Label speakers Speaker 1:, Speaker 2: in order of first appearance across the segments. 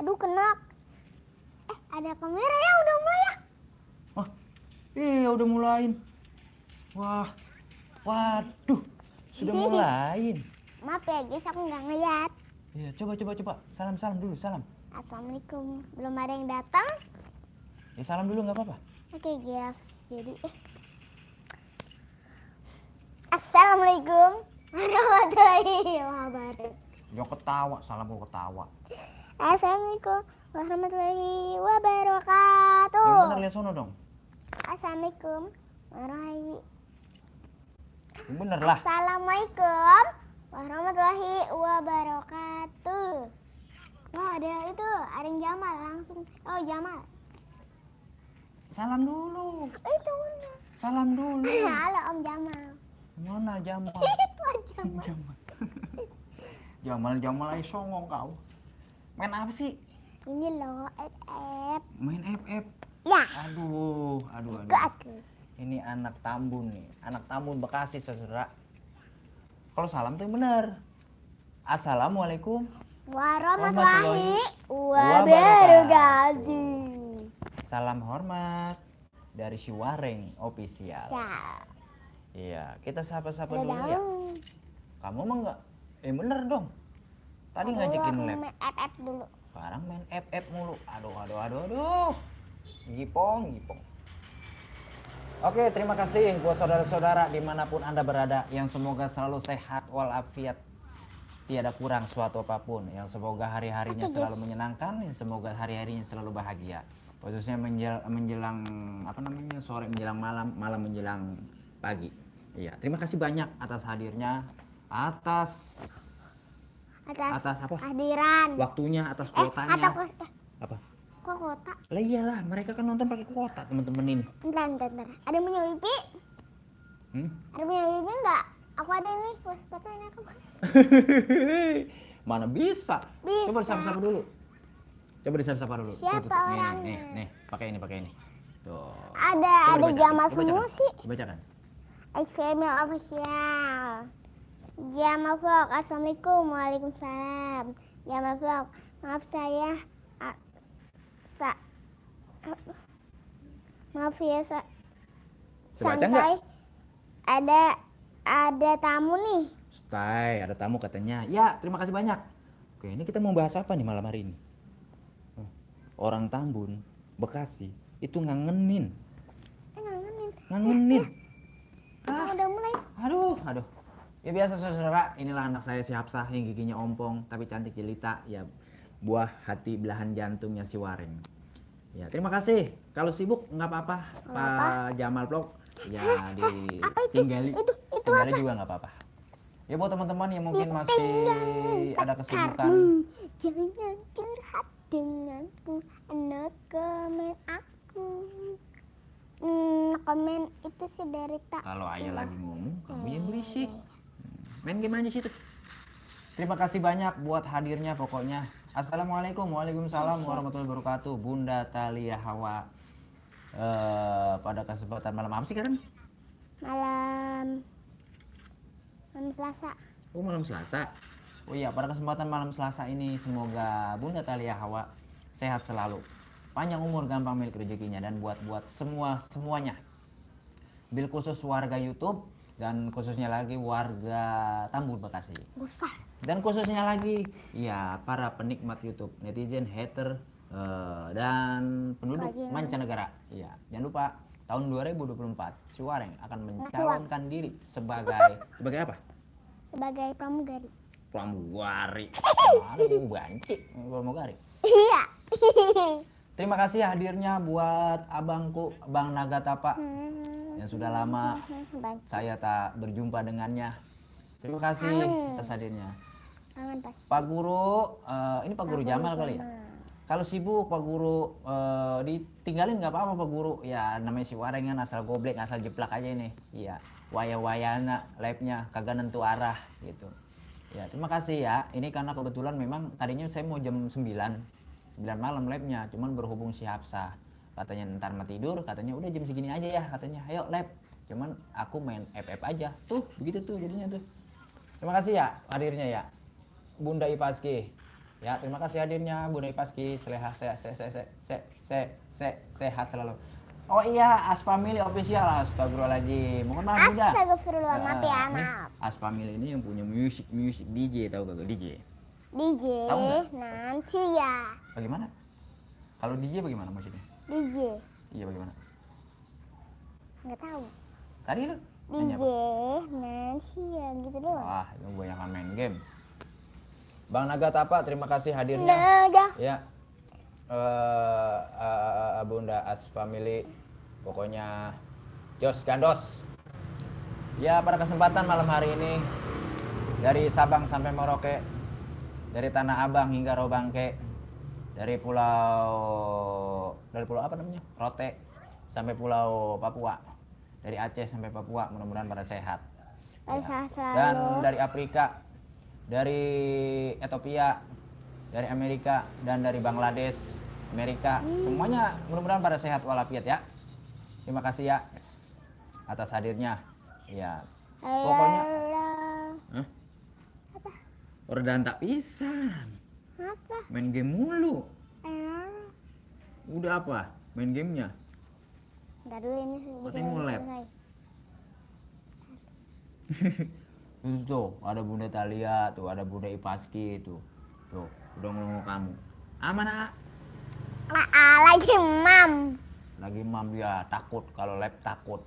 Speaker 1: Aduh, kena. Ada kamera ya, udah mulai ya.
Speaker 2: Oh, iya udah mulain. Wah, waduh, sudah mulain.
Speaker 1: Maaf ya guys, aku nggak ngeliat.
Speaker 2: Iya, coba. Salam dulu, salam.
Speaker 1: Assalamualaikum. Belum ada yang datang.
Speaker 2: Ya salam dulu nggak apa-apa.
Speaker 1: Oke guys, jadi Assalamualaikum warahmatullahi wabarakatuh.
Speaker 2: Jangan ketawa, salam kok ketawa.
Speaker 1: Assalamualaikum warahmatullahi wabarakatuh.
Speaker 2: Yang bener lihat sono dong.
Speaker 1: Assalamualaikum warahmatullahi.
Speaker 2: Yang bener lah.
Speaker 1: Assalamualaikum warahmatullahi wabarakatuh. Oh, ada itu, ada yang Jamal langsung. Oh, Jamal.
Speaker 2: Salam dulu.
Speaker 1: Itu mana?
Speaker 2: Salam dulu.
Speaker 1: Halo Om Jamal.
Speaker 2: Mana Jamal?
Speaker 1: Itu Jamal.
Speaker 2: Jamal aja songong kau. Main apa sih?
Speaker 1: Ini loh, FF.
Speaker 2: Main FF.
Speaker 1: Ya.
Speaker 2: Aduh.
Speaker 1: Ke aku.
Speaker 2: Ini anak Tambun nih, anak Tambun Bekasi saudara. Kalau salam tuh yang bener. Assalamualaikum
Speaker 1: Warahmatullahi wabarakatuh.
Speaker 2: Salam hormat dari Siwareng Official.
Speaker 1: Ya.
Speaker 2: Iya, kita sapa-sapa
Speaker 1: Udah
Speaker 2: dulu ya.
Speaker 1: dong.
Speaker 2: Kamu mah enggak? Bener dong. Tadi ngajakin
Speaker 1: Aku
Speaker 2: lab.
Speaker 1: main FF dulu.
Speaker 2: Sekarang main FF mulu. Aduh. Gipong. Oke, terima kasih buat saudara-saudara dimanapun Anda berada, yang semoga selalu sehat walafiat, tiada kurang suatu apapun, yang semoga hari-harinya selalu menyenangkan, yang semoga hari-harinya selalu bahagia, khususnya menjelang sore menjelang malam menjelang pagi. Iya, terima kasih banyak atas hadirnya, atas apa?
Speaker 1: Kehadiran.
Speaker 2: Waktunya, atas kuotanya. Apa?
Speaker 1: Kok kota?
Speaker 2: Lah iyalah, mereka kan nonton pakai kuota teman-teman ini.
Speaker 1: Bentar. Ada yang punya wifi? Ada punya wifi enggak? Aku ada nih, WhatsApp ini aku.
Speaker 2: Mana bisa?
Speaker 1: Bisa.
Speaker 2: Coba disapa-sapa dulu.
Speaker 1: Siapa
Speaker 2: Tuh.
Speaker 1: orangnya?
Speaker 2: Nih, pakai ini. Tuh.
Speaker 1: Ada
Speaker 2: Coba dibacakan.
Speaker 1: Jamal
Speaker 2: Coba
Speaker 1: semua sih.
Speaker 2: Bacakan.
Speaker 1: SPM official. Jamal vlog. Assalamualaikum. Waalaikumsalam. Jamal vlog. Maaf saya maaf ya
Speaker 2: Sebaca enggak?
Speaker 1: Ada tamu nih.
Speaker 2: Stay, ada tamu katanya. Ya, terima kasih banyak. Oke, ini kita mau bahas apa nih malam hari ini? Orang Tambun, Bekasi, itu ngangenin. Ngangenin.
Speaker 1: Udah mulai.
Speaker 2: Aduh. Ya biasa saudara, inilah anak saya si Hapsah yang giginya ompong tapi cantik jelita, ya buah hati belahan jantungnya si Wareng. Ya, terima kasih. Kalau sibuk nggak apa-apa, Pak Jamal Vlog. Ya, ditinggali. Tinggalnya juga nggak apa-apa. Ya buat teman-teman yang mungkin masih ada kesibukan.
Speaker 1: Jangan curhat denganku, komen aku. Komen itu sih dari tak.
Speaker 2: Kalau ayah lagi ngomong, kamu yang berisik. Main game aja situ. Terima kasih banyak buat hadirnya pokoknya. Assalamualaikum, waalaikumsalam warahmatullahi wabarakatuh. Bunda Thalia Hawa. Pada kesempatan malam apa sih kan?
Speaker 1: Malam Selasa.
Speaker 2: Oh, malam Selasa. Oh iya, pada kesempatan malam Selasa ini semoga Bunda Thalia Hawa sehat selalu, panjang umur, gampang milik rezekinya, dan buat semuanya. Bil khusus warga YouTube dan khususnya lagi warga Tambun Bekasi. Dan khususnya lagi ya para penikmat YouTube, netizen, hater, dan penduduk mancanegara. Ya, jangan lupa tahun 2024 si Wareng akan mencalonkan diri sebagai apa?
Speaker 1: Sebagai pramugari.
Speaker 2: Banci pramugari.
Speaker 1: Iya.
Speaker 2: Terima kasih hadirnya buat abangku Bang Nagatapa yang sudah lama saya tak berjumpa dengannya. Terima kasih atas hadirnya. Pak Guru, ini Pak Guru Jamal kali ya? Kalau sibuk Pak Guru ditinggalin nggak apa-apa Pak Guru. Ya namanya si Wareng kan asal goblek, asal jeplak aja ini. Iya, waya-wayana live-nya kagak nentu arah gitu. Ya terima kasih ya. Ini karena kebetulan memang tadinya saya mau jam 9 malam live-nya, cuman berhubung si Hapsah katanya ntar mau tidur, katanya udah jam segini aja ya, katanya ayo live. Cuman aku main FF aja. Tuh begitu tuh jadinya tuh. Terima kasih ya hadirnya ya Bunda Ipaski. Ya, terima kasih hadirnya Bunda Ipaski. Sehat selalu. Oh iya, As Family official. Astagfirullahaladzim. Mohon maaf Bunda.
Speaker 1: Astagfirullah, maaf ya,
Speaker 2: Nih,
Speaker 1: maaf.
Speaker 2: As Family ini yang punya musik DJ, tahu gak DJ?
Speaker 1: DJ
Speaker 2: Tahu nggak?
Speaker 1: nanti ya.
Speaker 2: Bagaimana? Kalau DJ bagaimana maksudnya?
Speaker 1: DJ
Speaker 2: Iya bagaimana?
Speaker 1: nggak tahu.
Speaker 2: Tadi lu nanya
Speaker 1: DJ
Speaker 2: apa?
Speaker 1: nanti ya gitu doang.
Speaker 2: Wah, itu banyak main game. Bang Nagatapa, terima kasih hadirnya.
Speaker 1: Naga.
Speaker 2: Ya, Bunda As Family, pokoknya Jos Gandos. Ya, pada kesempatan malam hari ini dari Sabang sampai Merauke, dari Tanah Abang hingga Robangke, dari pulau apa namanya? Rote sampai pulau Papua, dari Aceh sampai Papua, mudah-mudahan pada sehat. Ya. Dan dari Afrika, dari Ethiopia, dari Amerika, dan dari Bangladesh, Amerika, semuanya mudah-mudahan pada sehat walafiat ya. Terima kasih ya atas hadirnya. Ya, pokoknya Ordan tak pisan.
Speaker 1: Apa?
Speaker 2: Main game mulu. Udah apa? Main gamenya?
Speaker 1: Ntar dulu ini
Speaker 2: Katanya mau lab. Itu tuh, ada Bunda Talia, tuh ada Bunda Ipaski tuh. Tuh, udah ngomong kamu. Mana?
Speaker 1: Lagi mam.
Speaker 2: Lagi mam ya, takut kalau lab takut.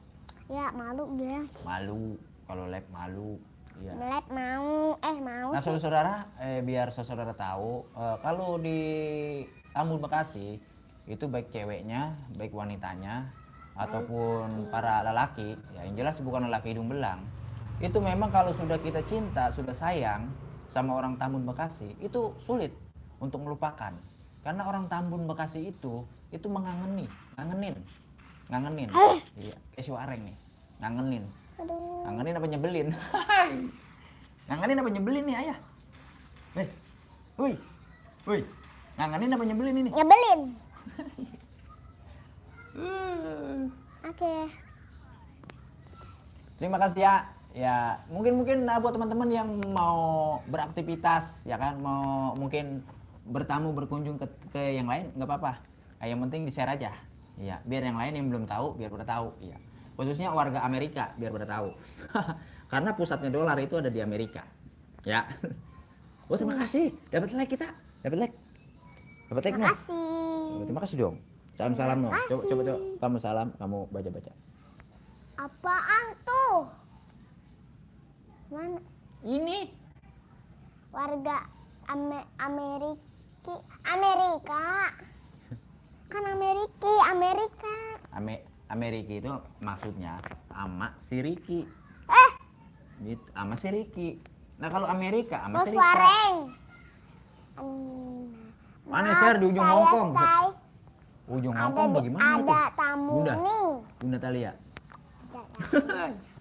Speaker 1: Ya malu dia.
Speaker 2: Malu kalau lab malu. Iya.
Speaker 1: Lab mau
Speaker 2: Nah, saudara, biar saudara tahu, kalau di Tambun Bekasi itu baik ceweknya, baik wanitanya, ataupun para lelaki, ya yang jelas bukan lelaki hidung belang. Itu memang kalau sudah kita cinta, sudah sayang sama orang Tambun Bekasi, itu sulit untuk melupakan. Karena orang Tambun Bekasi itu ngangenin. Iya, kayak si Wareng nih, ngangenin.
Speaker 1: Aduh.
Speaker 2: Ngangenin apa nyebelin? Ngangenin apa nyebelin nih ayah? Woi, ngangenin apa nyebelin ini?
Speaker 1: Nyebelin. Oke.
Speaker 2: Terima kasih ya. Ya, mungkin buat teman-teman yang mau beraktivitas, ya kan, mau mungkin bertamu berkunjung ke yang lain, nggak apa-apa. Yang penting di-share aja. Iya, biar yang lain yang belum tahu, biar pada tahu. Iya. Khususnya warga Amerika, biar pada tahu. Karena pusatnya dolar itu ada di Amerika. Ya. Oh, terima kasih. Dapat like kita. Dapat like. Dapat like
Speaker 1: Terima
Speaker 2: no.
Speaker 1: kasih.
Speaker 2: Terima kasih dong. Salam no. Coba kamu salam, kamu baca.
Speaker 1: Apaan tuh? Mana?
Speaker 2: Ini
Speaker 1: Warga Amerika. Kan Amerika.
Speaker 2: Amerika itu maksudnya ama si Riki. Gitu, ama si Riki. Nah, kalau Amerika ama si Rika.
Speaker 1: Wareng.
Speaker 2: Mana share di ujung Hongkong? Ujung Hongkong bagaimana itu?
Speaker 1: Ada tamu
Speaker 2: Bunda.
Speaker 1: nih.
Speaker 2: Bunda Talia.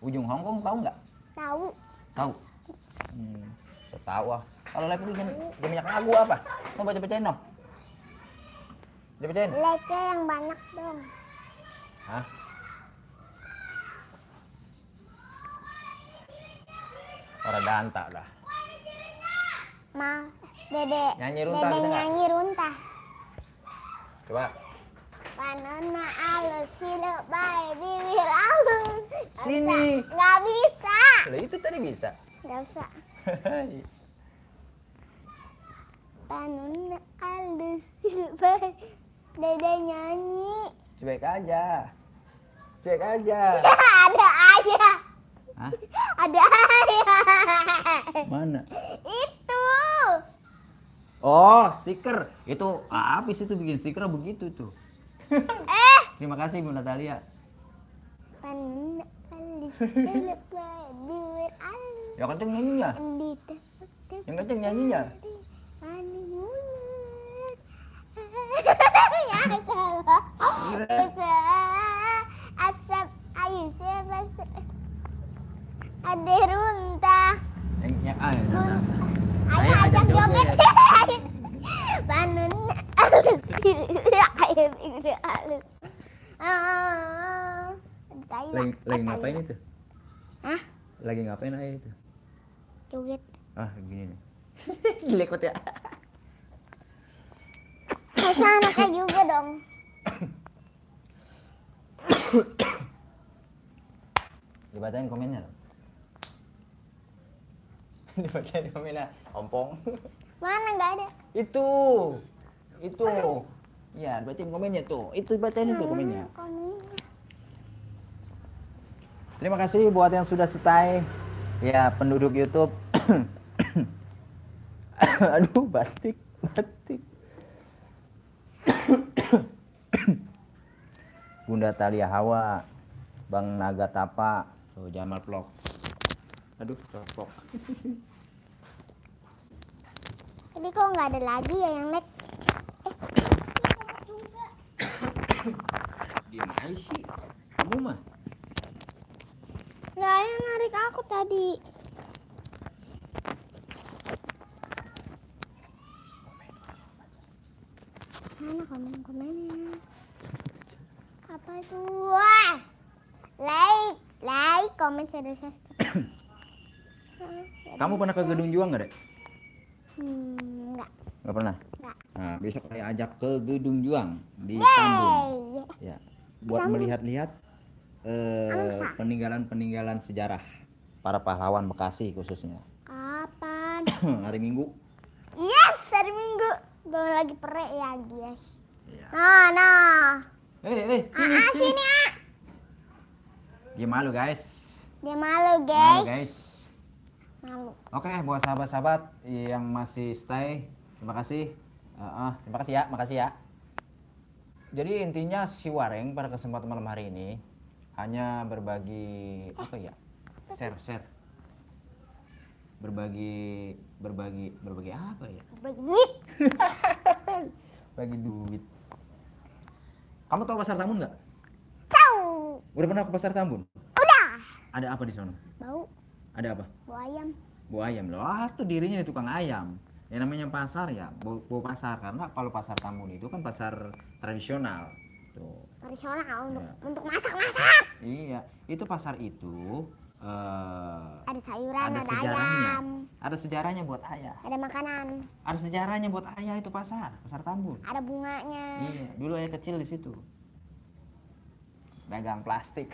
Speaker 2: Ujung Hongkong tahu nggak?
Speaker 1: Tahu.
Speaker 2: Tahu. Tahu ah. Kalau live ini kan banyak lagu apa? Mau bacain no? Bacain.
Speaker 1: Lece yang banyak dong.
Speaker 2: Hah? Orang danta dah.
Speaker 1: Dede.
Speaker 2: Nyanyi runtah bisa nggak?
Speaker 1: Nyanyi runtah.
Speaker 2: Coba.
Speaker 1: Panona alus siluk bae bibir alus.
Speaker 2: Sini.
Speaker 1: Nggak bisa.
Speaker 2: Lah itu tadi bisa.
Speaker 1: Nggak usah. Panona alus siluk bae. Dede nyanyi.
Speaker 2: Cuek aja.
Speaker 1: Ada aja.
Speaker 2: Hah?
Speaker 1: Ada aja.
Speaker 2: Mana?
Speaker 1: Itu.
Speaker 2: Oh, stiker. Itu habis itu bikin stiker begitu tuh. Terima kasih Bu Natalia.
Speaker 1: Panona alus siluk bae bibir alus.
Speaker 2: Ya kenceng nyanyinya. Yang kenceng nyanyinya.
Speaker 1: Asap ayu sebas ada runtah.
Speaker 2: Yang
Speaker 1: Ayo ajak joget. Banun ayo bisa halus.
Speaker 2: Lagi ngapain itu?
Speaker 1: Hah?
Speaker 2: Lagi ngapain ayah itu?
Speaker 1: Joget.
Speaker 2: Ah, gini nih. Gila ikut ya.
Speaker 1: Masa anaknya juga dong.
Speaker 2: Dibacain komennya. Dibacain komennya. Ompong.
Speaker 1: Mana nggak ada?
Speaker 2: Itu. Ya, bacain komennya tuh. Itu bacain itu komennya. Terima kasih buat yang sudah stay. Ya, penduduk YouTube. Aduh, batik. Bunda Talia Hawa, Bang Naga Tapa, tuh Jamal Vlog. Aduh, vlog.
Speaker 1: Tadi kok nggak ada lagi ya yang like?
Speaker 2: Diam aja sih. Kamu mah.
Speaker 1: Nggak yang narik aku tadi. Mana komen-komennya? Apa itu? Wah! Like, komen, share.
Speaker 2: Kamu pernah ke Gedung Juang nggak, Dek?
Speaker 1: Enggak.
Speaker 2: Nggak pernah?
Speaker 1: Nggak.
Speaker 2: Nah, besok saya ajak ke Gedung Juang di
Speaker 1: Yeay!
Speaker 2: Tambun. Ya, buat
Speaker 1: Tambun.
Speaker 2: melihat-lihat peninggalan sejarah para pahlawan Bekasi khususnya.
Speaker 1: Kapan?
Speaker 2: Hari Minggu.
Speaker 1: Yes, hari Minggu. Belum lagi perek ya, guys.
Speaker 2: Iya.
Speaker 1: Nah. Sini.
Speaker 2: Dia malu, guys.
Speaker 1: Dia malu,
Speaker 2: Malu,
Speaker 1: guys.
Speaker 2: guys.
Speaker 1: Malu.
Speaker 2: Oke, buat sahabat-sahabat yang masih stay, terima kasih. Makasih ya. Jadi intinya si Wareng pada kesempatan malam hari ini hanya berbagi share. Berbagi apa ya?
Speaker 1: Berbagi duit.
Speaker 2: Bagi duit. Kamu tahu Pasar Tambun nggak?
Speaker 1: Tahu.
Speaker 2: Udah pernah ke Pasar Tambun?
Speaker 1: Udah.
Speaker 2: Ada apa di sana?
Speaker 1: Bau.
Speaker 2: Ada apa?
Speaker 1: Bau ayam.
Speaker 2: Bau ayam loh. Tuh dirinya di tukang ayam. Yang namanya pasar ya, bau pasar, karena kalau Pasar Tambun itu kan pasar tradisional. Tuh.
Speaker 1: Tradisional
Speaker 2: Ya.
Speaker 1: untuk masak-masak.
Speaker 2: Iya, itu pasar itu
Speaker 1: Ada sayuran,
Speaker 2: ada
Speaker 1: ada
Speaker 2: sejarahnya.
Speaker 1: ayam.
Speaker 2: Ada sejarahnya buat ayah.
Speaker 1: Ada makanan.
Speaker 2: Ada sejarahnya buat ayah itu pasar Tambun.
Speaker 1: Ada bunganya.
Speaker 2: Iya, dulu ayah kecil di situ. Dagang plastik.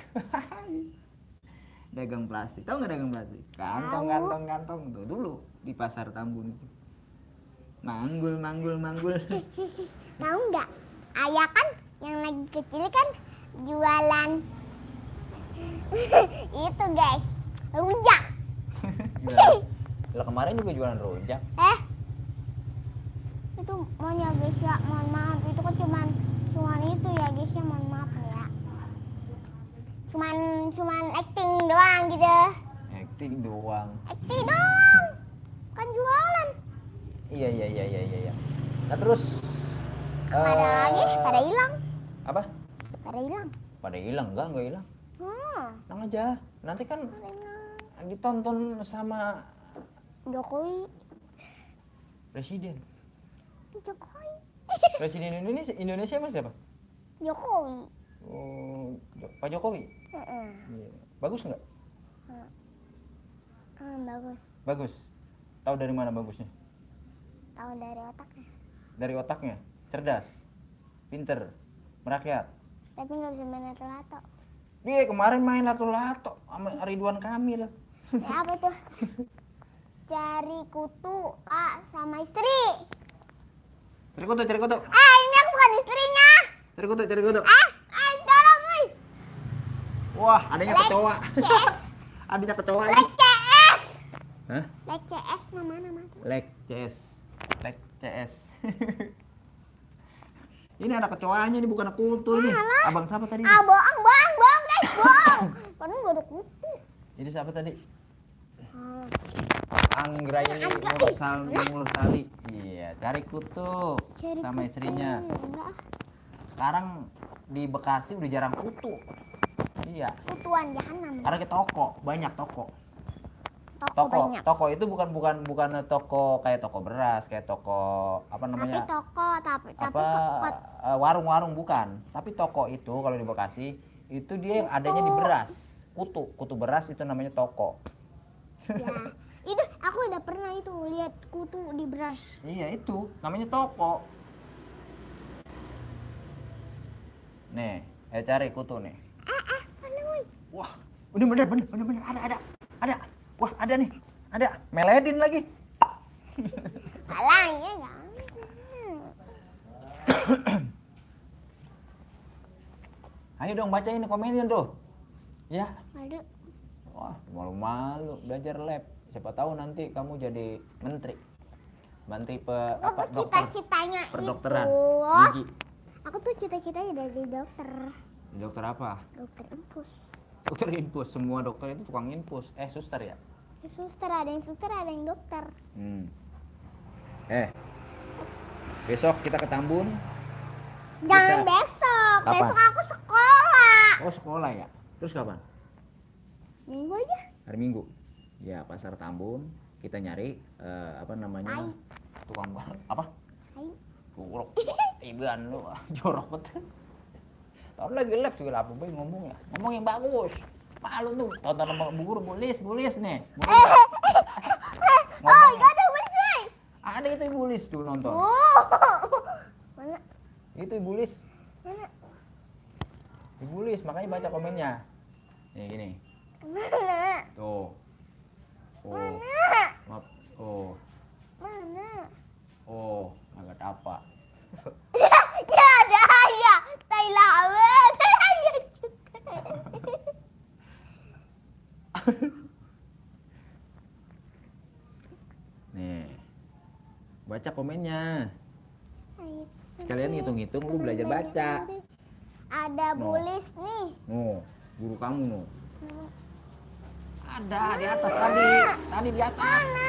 Speaker 2: Dagang plastik. Tahu nggak dagang plastik? Kantong tuh dulu di Pasar Tambun itu. Manggul.
Speaker 1: Tahu nggak? Ayah kan yang lagi kecil kan jualan itu, guys. Rujak.
Speaker 2: Lah kemarin juga jualan rujak.
Speaker 1: Itu mohon ya, guys ya. Mohon maaf, itu kan cuman itu ya, guys ya. Mohon maaf ya. Cuman acting doang gitu.
Speaker 2: Acting doang.
Speaker 1: Acting doang. Kan jualan.
Speaker 2: Iya. Nah terus
Speaker 1: Ada lagi, pada hilang.
Speaker 2: apa?
Speaker 1: Pada hilang.
Speaker 2: Enggak hilang. Tenang aja. Nanti kan
Speaker 1: Pada hilang.
Speaker 2: ditonton sama
Speaker 1: Jokowi.
Speaker 2: presiden.
Speaker 1: Jokowi.
Speaker 2: Presiden Indonesia emang siapa?
Speaker 1: Jokowi.
Speaker 2: Oh, Pak Jokowi.
Speaker 1: Heeh.
Speaker 2: Iya. Bagus nggak?
Speaker 1: Bagus.
Speaker 2: Bagus. Tahu dari mana bagusnya?
Speaker 1: Tahu dari otaknya.
Speaker 2: Dari otaknya. Cerdas. Pinter. Merakyat.
Speaker 1: Tapi nggak bisa main lato-lato.
Speaker 2: Dia kemarin main lato-lato sama Ridwan Kamil.
Speaker 1: Ya apa tuh? Cari kutu sama istri.
Speaker 2: Cari kutu.
Speaker 1: Ini aku bukan istrinya.
Speaker 2: Cari kutu.
Speaker 1: Tolong, oi.
Speaker 2: Wah, adanya kecoa.
Speaker 1: CS.
Speaker 2: Adanya kecoa ini.
Speaker 1: Like CS.
Speaker 2: Hah?
Speaker 1: Like CS nama tuh.
Speaker 2: Like CS. Ini anak kecoanya, ini bukan anak kutu ini.
Speaker 1: Alah.
Speaker 2: Abang siapa tadi?
Speaker 1: Bohong, guys, bohong. Padahal nggak ada kutu.
Speaker 2: Ini siapa tadi?
Speaker 1: Ah.
Speaker 2: Anggraini Mursali. Iya, cari kutu
Speaker 1: Cari
Speaker 2: sama
Speaker 1: kutu.
Speaker 2: istrinya.
Speaker 1: Enggak.
Speaker 2: Sekarang di Bekasi udah jarang kutu. Iya,
Speaker 1: Kutuan jahanam.
Speaker 2: karena ke toko, banyak toko.
Speaker 1: Toko banyak.
Speaker 2: Toko itu bukan toko kayak toko beras, kayak toko apa
Speaker 1: Tapi
Speaker 2: namanya?
Speaker 1: toko, tapi
Speaker 2: apa warung-warung bukan. Tapi toko itu kalau di Bekasi itu dia
Speaker 1: Kutu.
Speaker 2: adanya di beras. Kutu beras itu namanya toko.
Speaker 1: Ya, itu aku udah pernah itu lihat kutu di beras.
Speaker 2: Iya itu namanya toko. Nih, cari kutu nih.
Speaker 1: Mana woi?
Speaker 2: Wah, bener, ada. Wah, ada nih, ada. Meledin lagi.
Speaker 1: Alangnya kan.
Speaker 2: Ayo dong bacain komennya tuh. Ya.
Speaker 1: Aduh.
Speaker 2: Wah, malu-malu belajar lab. Siapa tahu nanti kamu jadi menteri. Menteri
Speaker 1: Aku tuh cita-citanya
Speaker 2: perdokteran.
Speaker 1: itu.
Speaker 2: Gigi.
Speaker 1: Aku tuh cita-citanya jadi dokter.
Speaker 2: Dokter apa?
Speaker 1: Dokter infus.
Speaker 2: Dokter infus. Semua dokter itu tukang infus. Suster ya?
Speaker 1: Suster, ada yang suster, ada yang dokter.
Speaker 2: Besok kita ke Tambun.
Speaker 1: Jangan besok.
Speaker 2: Kapan?
Speaker 1: Besok aku sekolah.
Speaker 2: Oh, sekolah ya. Terus kapan?
Speaker 1: Minggu aja.
Speaker 2: Hari Minggu. Ya, pasar Tambun. Kita nyari apa namanya?
Speaker 1: Hai.
Speaker 2: Tukang apa?
Speaker 1: Hai.
Speaker 2: Jorok. Iban lu jorok banget. Tahun lagi lab juga apa boy ngomong ya. Ngomong yang bagus. Malu tuh. Tonton sama Bu Guru bulis nih.
Speaker 1: Oh, gak ada bersih.
Speaker 2: Ada itu Ibu Lis tuh nonton.
Speaker 1: Mana?
Speaker 2: Itu Ibu Lis.
Speaker 1: Mana?
Speaker 2: Ibu Lis, makanya baca komennya. Nih gini.
Speaker 1: Mana?
Speaker 2: Tuh. Oh.
Speaker 1: Mana?
Speaker 2: Maaf. Oh.
Speaker 1: Mana?
Speaker 2: Oh, agak apa?
Speaker 1: Ya ada ayah. Tai lawan. Ayah juga.
Speaker 2: Nih. Baca komennya.
Speaker 1: Ayah
Speaker 2: Kalian ngitung-ngitung lu belajar baca.
Speaker 1: Ada bulis nih.
Speaker 2: Guru kamu no. Ada di atas tadi. Tadi di atas.
Speaker 1: Mana?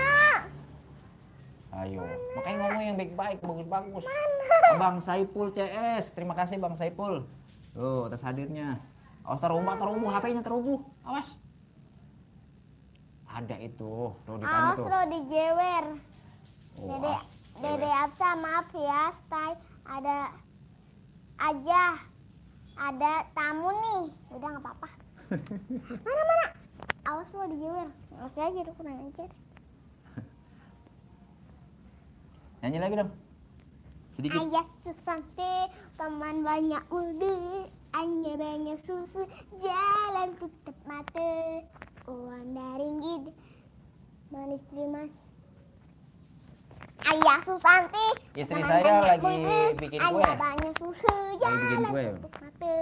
Speaker 2: Ayo, makanya ngomong yang baik-baik, bagus-bagus. Bang Saipul CS, terima kasih Bang Saipul. Tuh, atas hadirnya. Awas terubuh, HP-nya terubuh. Awas. Ada itu, tuh di mana
Speaker 1: Awas
Speaker 2: tuh?
Speaker 1: lo dijewer.
Speaker 2: Oh,
Speaker 1: Dede Apsa, maaf ya, stay. Ada tamu nih. Udah nggak apa-apa. Mana? Awas lo dijewer. Oke aja, lu kurang ajar.
Speaker 2: Nyanyi lagi dong. Sedikit.
Speaker 1: Ayah Susanti, teman banyak udah. Hanya banyak susu, jalan tutup mata. Uang dari gid, manis mas. Ayah Susanti,
Speaker 2: Istri
Speaker 1: teman
Speaker 2: saya
Speaker 1: banyak
Speaker 2: lagi
Speaker 1: udah.
Speaker 2: bikin
Speaker 1: Hanya
Speaker 2: kue.
Speaker 1: banyak susu,
Speaker 2: Lagi bikin
Speaker 1: jalan
Speaker 2: kue.
Speaker 1: tutup mata.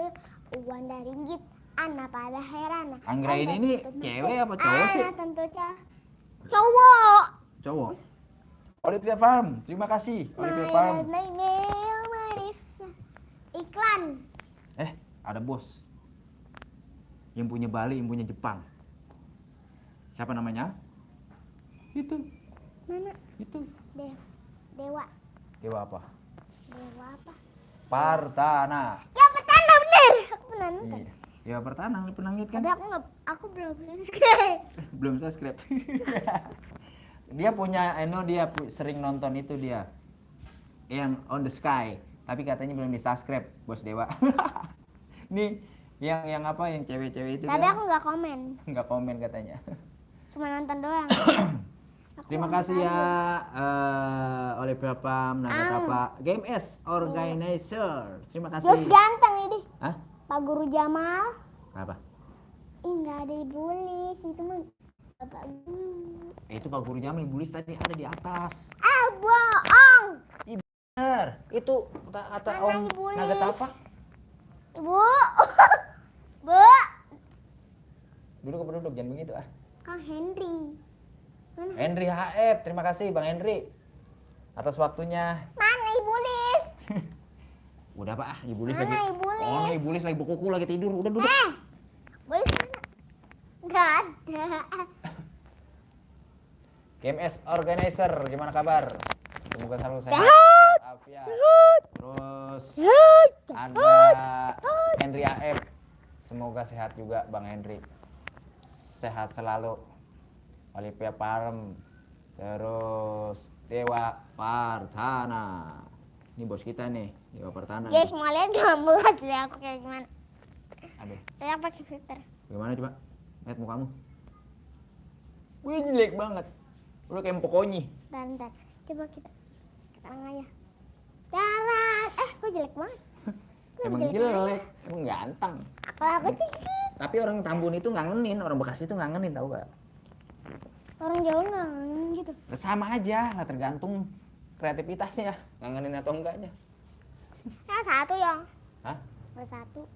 Speaker 1: Uang dari gid, anak pada heran.
Speaker 2: Anggra ini nih cewek apa cowok sih?
Speaker 1: Tentu cowok.
Speaker 2: Cowok. Olivia Farm, terima kasih. Olivia Farm.
Speaker 1: Manis. Iklan.
Speaker 2: Ada bos. Yang punya Bali, yang punya Jepang. Siapa namanya? Itu.
Speaker 1: Mana?
Speaker 2: Itu.
Speaker 1: Dewa.
Speaker 2: Dewa apa?
Speaker 1: Dewa apa?
Speaker 2: Partana.
Speaker 1: Ya Pertana bener. Aku pernah nonton.
Speaker 2: Iya. Dewa Partana, lu pernah lihat kan?
Speaker 1: Tapi aku belum subscribe.
Speaker 2: Belum subscribe. Dia punya dia sering nonton itu dia. Yang On the Sky, tapi katanya belum di-subscribe, Bos Dewa. Nih, yang apa yang cewek-cewek itu
Speaker 1: Tapi
Speaker 2: kan?
Speaker 1: aku nggak komen.
Speaker 2: Nggak komen katanya.
Speaker 1: Cuma nonton doang.
Speaker 2: Terima kasih ya Olivia Pam, Nagatapa, GMS Organizer. Terima kasih.
Speaker 1: Jos ganteng ini.
Speaker 2: Hah?
Speaker 1: Pak Guru Jamal.
Speaker 2: Apa?
Speaker 1: Nggak ada ibulis, itu mah Bapak Guru.
Speaker 2: Itu Pak Guru Jamal bulis tadi ada di atas.
Speaker 1: Bohong.
Speaker 2: Bener. Itu kata
Speaker 1: Mana
Speaker 2: Om
Speaker 1: ibulis?
Speaker 2: Nagatapa.
Speaker 1: Ibu. Bu.
Speaker 2: Duduk berduduk jangan begitu ah.
Speaker 1: Kang Henry. Mana?
Speaker 2: Henry HF, terima kasih Bang Henry atas waktunya.
Speaker 1: Mana ibulis?
Speaker 2: Udah Pak, ibulis
Speaker 1: Mana
Speaker 2: lagi.
Speaker 1: ibulis?
Speaker 2: Oh, ibulis lagi berkuku lagi tidur. Udah duduk.
Speaker 1: Bulis mana? Nggak ada.
Speaker 2: GMS Organizer, gimana kabar? Semoga selalu sehat.
Speaker 1: Sehat.
Speaker 2: Afiat. Terus
Speaker 1: Sehat.
Speaker 2: ada Henry AF. Semoga sehat juga Bang Henry. Sehat selalu. Olivia Parm. Terus Dewa Partana. Ini bos kita nih, Dewa Partana.
Speaker 1: Guys, mau lihat gambar asli aku kayak gimana?
Speaker 2: Aduh,
Speaker 1: Saya pakai filter.
Speaker 2: gimana coba? Lihat mukamu. Wih, jelek banget. Lu kayak pokonyi.
Speaker 1: Bentar. Coba kita ayah. Jalan. Kok jelek banget?
Speaker 2: Emang jelek, emang ganteng.
Speaker 1: Kalau aku cilik.
Speaker 2: Tapi orang Tambun itu ngangenin, orang Bekasi itu ngangenin tau gak?
Speaker 1: Orang Jawa ngangen gitu.
Speaker 2: Sama aja lah, tergantung kreativitasnya, ngangenin atau enggaknya.
Speaker 1: Ya satu ya.
Speaker 2: Hah?
Speaker 1: Satu.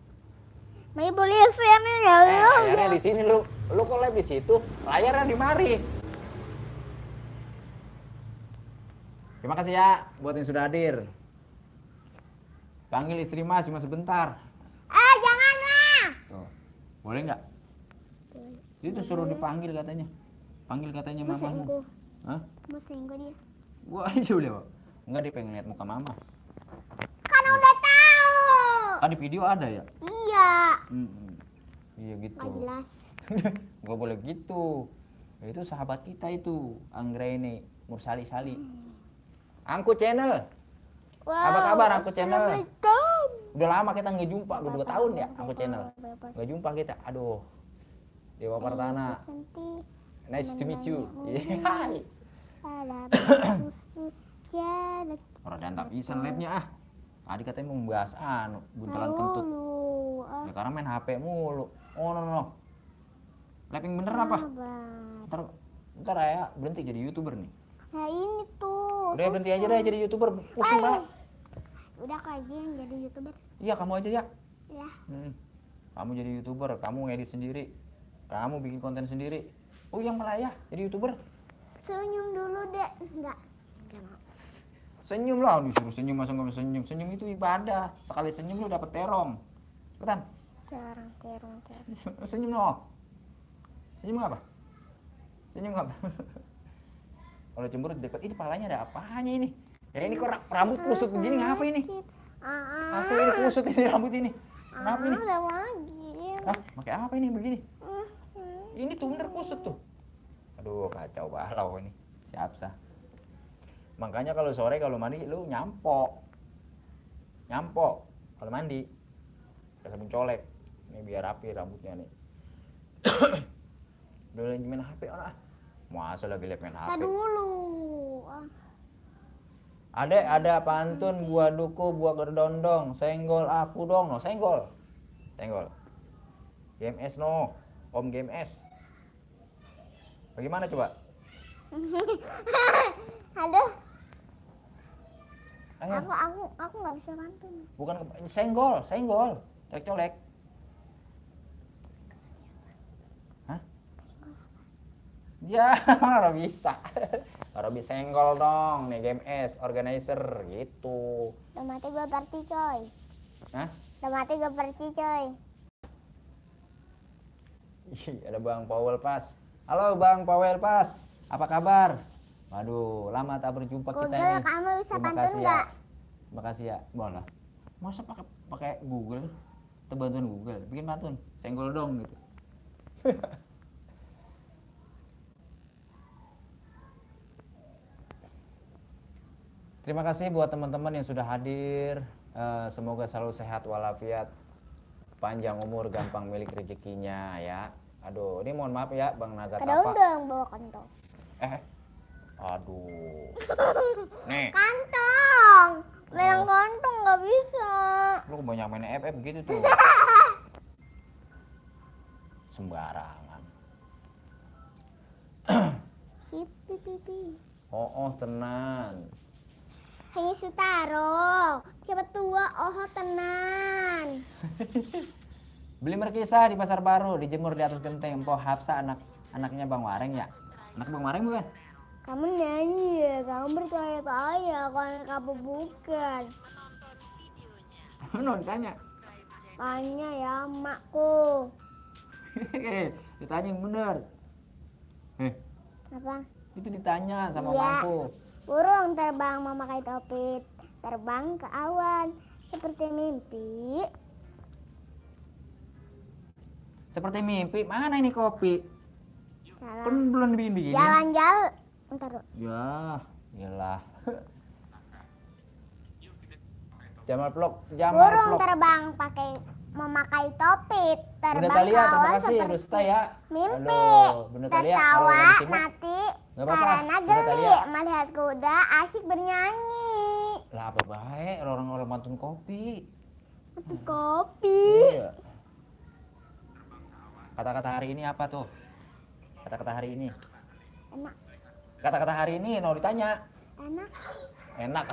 Speaker 1: Mai boleh sini ya.
Speaker 2: Layarnya di sini lu kok live di situ, layarnya di mari. Terima kasih ya buat yang sudah hadir. Panggil istri Mas cuma sebentar.
Speaker 1: Janganlah.
Speaker 2: Tuh. Boleh nggak? Itu suruh dipanggil katanya. Panggil katanya
Speaker 1: Mas
Speaker 2: mamamu.
Speaker 1: selingkuh.
Speaker 2: Hah?
Speaker 1: Mas selingkuh dia.
Speaker 2: Wah, aja udah, Pak. Enggak, dia pengen lihat muka mama.
Speaker 1: Kan udah tahu.
Speaker 2: Kan di video ada ya?
Speaker 1: Iya.
Speaker 2: Iya gitu.
Speaker 1: Nggak jelas.
Speaker 2: Gak boleh gitu. Ya, itu sahabat kita itu, Anggraini Mursali-Sali. Angku channel. Apa kabar Angku channel?
Speaker 1: Assalamualaikum.
Speaker 2: Udah lama kita nggak jumpa, udah 2 tahun ya Angku channel. Nggak jumpa kita. Aduh. Dewa Pratana. Nice to meet you. Hai. Orang dan pisan live-nya ah. Tadi katanya mau membahas buntelan kentut. Ya karena main HP mulu. Oh no. Live yang bener apa? Ntar ya berhenti jadi YouTuber nih.
Speaker 1: Nah ini tuh.
Speaker 2: Udah berhenti aja deh jadi YouTuber. Pusing banget.
Speaker 1: Udah kok aja yang jadi YouTuber.
Speaker 2: Iya kamu aja ya.
Speaker 1: Ya.
Speaker 2: Kamu jadi YouTuber, kamu ngedit sendiri. Kamu bikin konten sendiri. Oh yang malah ya jadi YouTuber.
Speaker 1: Senyum dulu deh. Enggak mau.
Speaker 2: Senyum lah, disuruh senyum masa nggak senyum. Senyum itu ibadah. Sekali senyum lu dapet terong. Cepetan.
Speaker 1: Terong.
Speaker 2: Senyum loh. Senyum apa? Senyum apa? Kalau cemberut dekat ini palanya ada apanya ini? Ya ini kok rambut kusut begini ngapa ini? Asli ini kusut ini rambut ini. Kenapa ini?
Speaker 1: Udah lagi.
Speaker 2: Hah? Pakai apa ini begini? Ini tuh bener kusut tuh. Aduh kacau balau ini. Siap sah. Makanya kalau sore kalau mandi lu nyampok. Kalau mandi. Pakai sabun colek. Ini biar rapi rambutnya nih. Udah lagi main HP lah. Masa lagi main HP?
Speaker 1: Dulu.
Speaker 2: Adek ada pantun buah duku buah gerdondong. Senggol aku dong no. Senggol. GMS no. Om GMS. Bagaimana coba?
Speaker 1: Aduh.
Speaker 2: Ayo.
Speaker 1: Aku nggak bisa pantun.
Speaker 2: Bukan senggol. Colek. Hah? Ya, orang bisa. Orang bisa senggol dong, nih GMS, organizer gitu.
Speaker 1: Udah mati gue pergi coy.
Speaker 2: Hah?
Speaker 1: Udah mati gue pergi coy.
Speaker 2: Ih, ada Bang Powell Pas. Halo Bang Powell Pas, apa kabar? Waduh, lama tak berjumpa kita
Speaker 1: Google,
Speaker 2: ini.
Speaker 1: kamu bisa
Speaker 2: Terima
Speaker 1: pantun
Speaker 2: kasih
Speaker 1: nggak?
Speaker 2: Terima kasih ya. Boleh. Masa pakai Google? Kita bantuan Google. Bikin pantun, senggol dong gitu. Terima kasih buat teman-teman yang sudah hadir. Semoga selalu sehat walafiat, panjang umur, gampang milik rezekinya ya. Aduh, ini mohon maaf ya Bang Nagatapa.
Speaker 1: Kedondong bawa kantong.
Speaker 2: Aduh. Nih.
Speaker 1: Kantong. Bilang kantong nggak bisa.
Speaker 2: Lu kebanyakan main FF gitu tuh. Sembarangan.
Speaker 1: Pipi.
Speaker 2: Oh, tenan.
Speaker 1: Hei Sutaro, cepet tua, tenan.
Speaker 2: Beli merkisah di Pasar Baru, dijemur di atas genteng. Empo Hapsa anaknya Bang Wareng ya? Anak Bang Wareng bukan?
Speaker 1: Kamu nyanyi ya, kamu bertanya-tanya kalau kamu bukan.
Speaker 2: Mana ditanya?
Speaker 1: Tanya ya makku.
Speaker 2: Ditanya yang bener.
Speaker 1: Apa?
Speaker 2: Itu ditanya sama
Speaker 1: Iya.
Speaker 2: mamaku.
Speaker 1: Burung terbang memakai topi, terbang ke awan seperti mimpi.
Speaker 2: Seperti mimpi, mana ini kopi?
Speaker 1: Jalan.
Speaker 2: Kan belum dibikin.
Speaker 1: Jalan-jalan. Ntar.
Speaker 2: Ya, iyalah. Jamal
Speaker 1: Burung
Speaker 2: vlog.
Speaker 1: terbang memakai topi, terbang
Speaker 2: Bunda Talia,
Speaker 1: ke
Speaker 2: terima
Speaker 1: awan
Speaker 2: kasih.
Speaker 1: seperti
Speaker 2: Rusta ya.
Speaker 1: mimpi.
Speaker 2: Aduh, Bunda Talia, kalau
Speaker 1: Tertawa
Speaker 2: lagi sibuk,
Speaker 1: mati
Speaker 2: nggak apa-apa,
Speaker 1: karena
Speaker 2: Bunda
Speaker 1: geli
Speaker 2: Talia.
Speaker 1: melihat kuda asyik bernyanyi.
Speaker 2: Lah apa baik orang-orang pantun kopi.
Speaker 1: Kopi.
Speaker 2: Iya. Kata-kata hari ini apa tuh? Kata-kata hari ini.
Speaker 1: Enak.
Speaker 2: Kata-kata hari ini mau ditanya.
Speaker 1: Enak.
Speaker 2: Enak.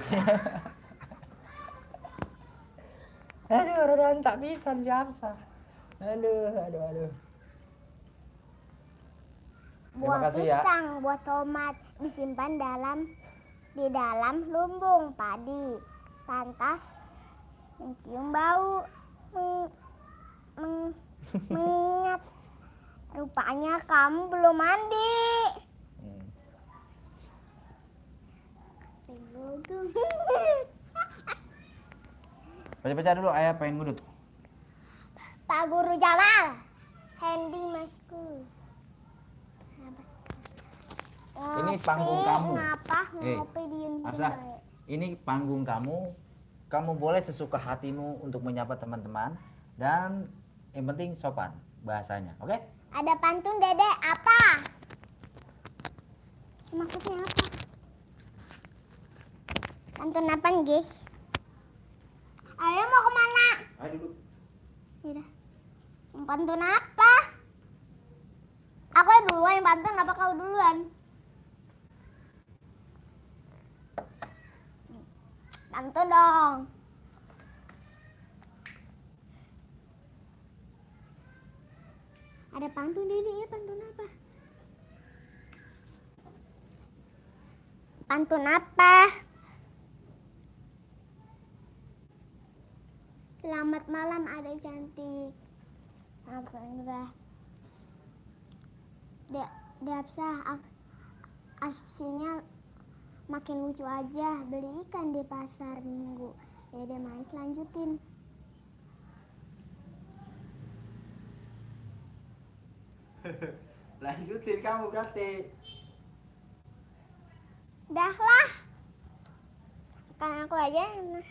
Speaker 2: Aduh, Rodan tak bisa jawab. Aduh. Terima
Speaker 1: Buah
Speaker 2: kasih ya.
Speaker 1: pisang, buah tomat disimpan di dalam lumbung padi. Lantas mencium bau mengingat rupanya kamu belum mandi.
Speaker 2: Baca-baca dulu, ayah pengen ngudut.
Speaker 1: Pak Guru Jamal, Handy Masku.
Speaker 2: Ini panggung kamu.
Speaker 1: Ngapa
Speaker 2: Hei,
Speaker 1: ngopi diem
Speaker 2: Hafsah, ini panggung kamu. Kamu boleh sesuka hatimu untuk menyapa teman-teman dan yang penting sopan bahasanya, oke?
Speaker 1: Ada pantun Dede apa? Maksudnya apa? Pantun apa guys? Ayo mau kemana?
Speaker 2: Ayo duduk.
Speaker 1: Udah. Pantun apa? Aku yang duluan yang pantun, apa kau duluan? Pantun dong. Ada pantun Dede ya, pantun apa? Pantun apa? Selamat malam adek cantik. Apa enggak? Dapsah aslinya makin lucu aja. Beli ikan di pasar minggu. Dede manis lanjutin.
Speaker 2: Lanjutin kamu berarti.
Speaker 1: Dah lah. Kan aku aja yang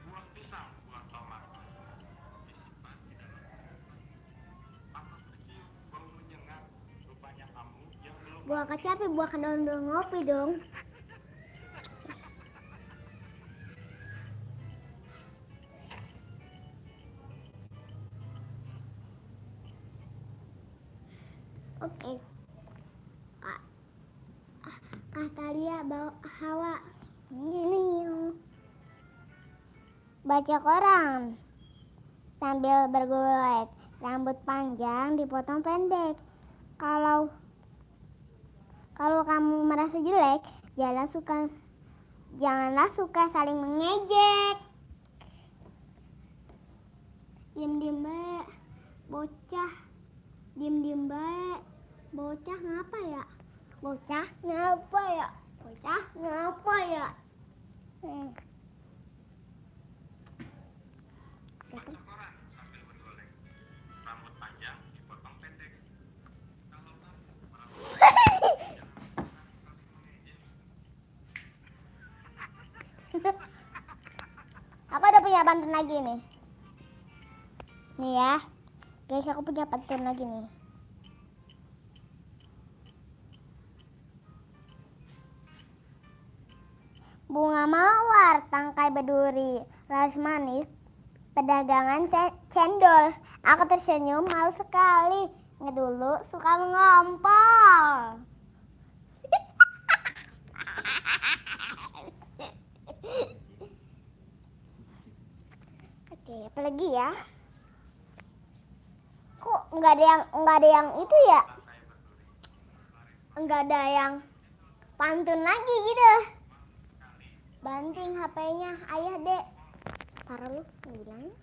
Speaker 3: Buah pisang, buah tomat disimpan di dalam. Panas tercium, bau menyengat. Rupanya kamu yang belum
Speaker 1: buah kecapi, buah kedondong ngopi dong. Oke. Talia bawa Hawa. Gini. Baca koran sambil bergulai. Rambut panjang dipotong pendek. Kalau kamu merasa jelek, janganlah suka saling mengejek. Diem baik, bocah. Diem baik, bocah ngapa ya? Bocah ngapa ya? Bocah ngapa ya?
Speaker 3: baca koran sambil bergolek. Rambut panjang dipotong pendek. Kalau kamu merasa
Speaker 1: Aku udah punya pantun lagi nih. Nih ya. Guys, aku punya pantun lagi nih. Bunga mawar, tangkai berduri, laris manis, pedagangan cendol. Aku tersenyum malu sekali. Ngedulu suka mengompol. Oke, apa lagi ya? Kok nggak ada yang itu ya? Nggak ada yang pantun lagi gitu. Banting HP-nya ayah dek. Parah lu bilang.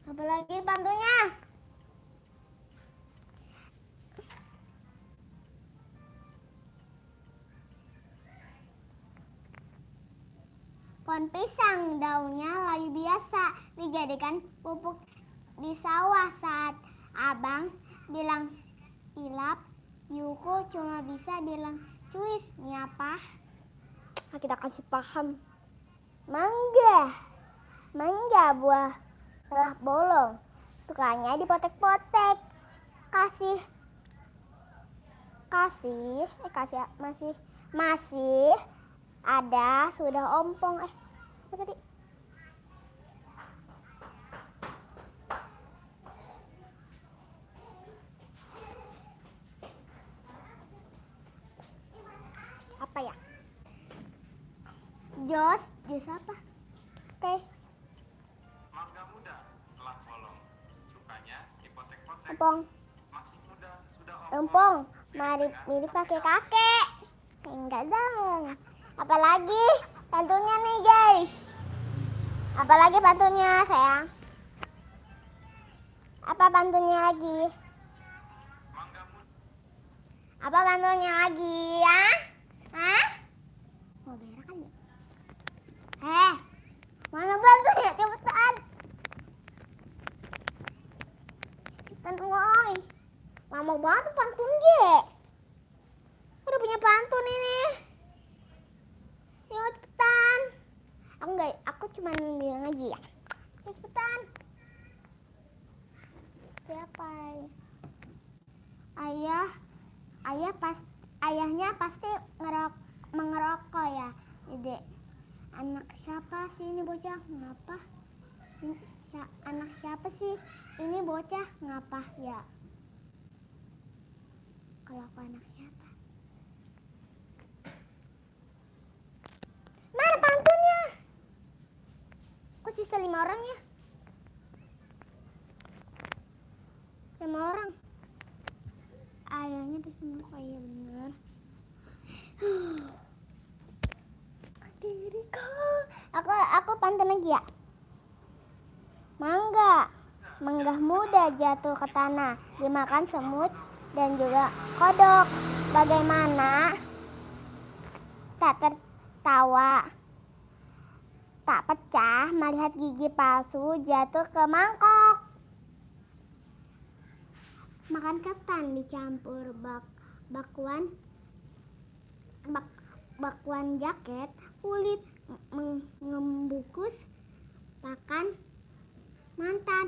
Speaker 1: Apa lagi pantunnya? Pohon pisang daunnya layu biasa dijadikan pupuk di sawah saat abang bilang ilap, Yuko cuma bisa bilang cuis. Ini apa? Nah, kita kasih paham. Mangga buah telah bolong, sukanya dipotek-potek. Masih Ada, sudah ompong. Apa tadi? Apa ya? Jos apa? Oke.
Speaker 3: Mangga muda telah bolong. Sukanya dipotek-potek.
Speaker 1: Ompong.
Speaker 3: Masih muda sudah
Speaker 1: Ompong. Mirip pakai kakek. Enggak dong. Apalagi pantunnya nih guys. Apalagi pantunnya sayang. Apa pantunnya lagi?
Speaker 3: Mangga muda.
Speaker 1: Apa pantunnya lagi ya? Hah? Mau berak kan ya? Mana pantunnya? Cepetan. Cepetan woi. Lama banget tuh pantun Ge. Udah punya pantun ini. Yuk cepetan. Aku cuma bilang aja ya. Yuk cepetan. Siapa? Ayahnya pasti mengerokok ya. Jadi anak siapa sih ini bocah? Ngapa? Ya, anak siapa sih ini bocah? Ngapa ya? Kalau aku anak siapa? Mana pantunnya? Kok sisa 5 orang ya? 5 orang. Ayahnya bisa oh iya bener. Diriku. Aku pantun lagi ya. Mangga muda jatuh ke tanah, dimakan semut dan juga kodok. Bagaimana tak tertawa, tak pecah melihat gigi palsu jatuh ke mangkok. Makan ketan dicampur bakwan jaket, kulit membungkus pakan mantan.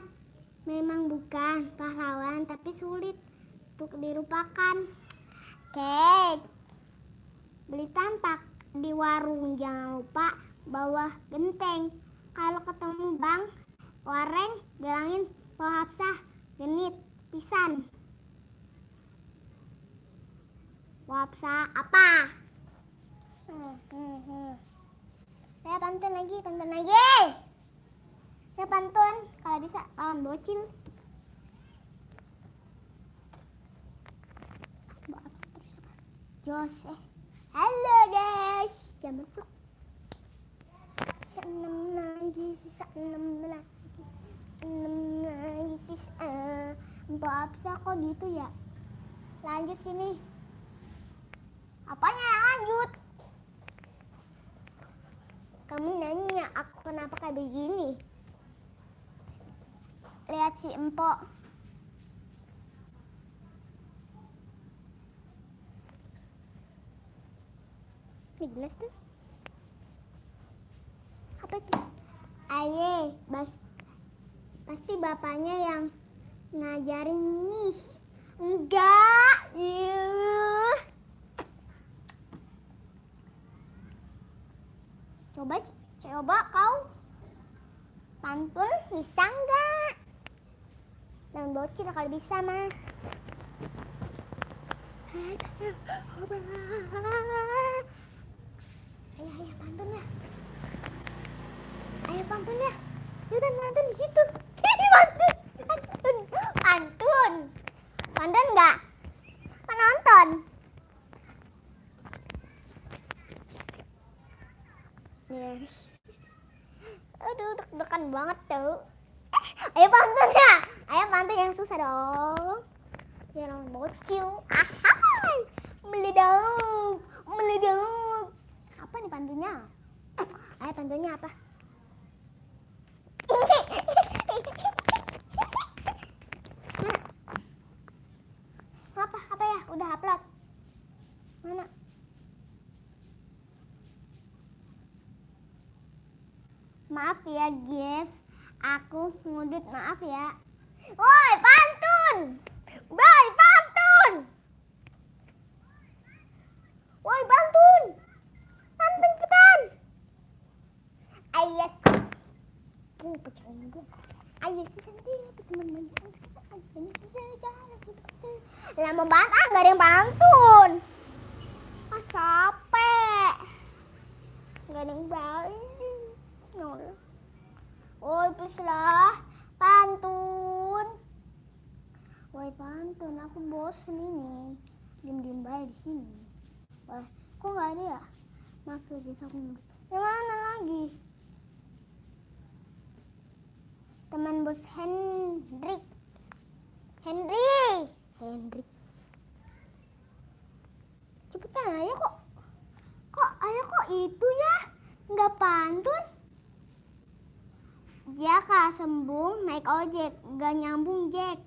Speaker 1: Memang bukan pahlawan tapi sulit untuk dilupakan. Oke, beli tampak di warung, jangan lupa bawa genteng. Kalau ketemu Bang Wareng bilangin Pak Hafsah genit pisan. Wapsa apa? Saya pantun lagi. Saya pantun kalau bisa lawan bocil. Jos. Halo guys, jam berapa? Sisa 6 lagi, sisa 6 lagi. 6 lagi sisa. Mbak Absa kok gitu ya? Lanjut sini. Apanya yang lanjut? Kamu nanya aku kenapa kayak begini? Lihat si Empok. Ini jelas tuh. Apa itu? Aye, pasti bapaknya yang ngajarin nih. Enggak. Coba kau pantun bisa enggak? Dan bocil kalau bisa mah. Ayo pantunnya. Ayo pantunnya. Yaudah pantun di situ. Pantun enggak? Penonton. Yes. Aduh, deg-degan banget tuh. Ayo pantunnya. Ayo pantun yang susah dong. Jangan bocil. Ahai. Meledak. Apa nih pantunnya? Ayo pantunnya apa? Apa ya? Udah upload. Mana? Maaf ya guys, aku ngudut, maaf ya. Woi pantun, woi pantun, pantun kita. percaya gue. Ayo sih sendiri teman banyak. Lama banget gak ada yang pantun. Capek. Gak ada yang balik. Nol. Oh please lah. Pantun. Woi pantun, aku bosen ini. Diem-diem baik di sini. Wah, kok gak ada ya? Maaf ya guys, aku nunggu. Yang mana lagi? Teman bos Hendrik. Hendrik. Cepetan aja kok. Kok itu ya? Nggak pantun. Jaka sembung naik ojek, nggak nyambung Jack.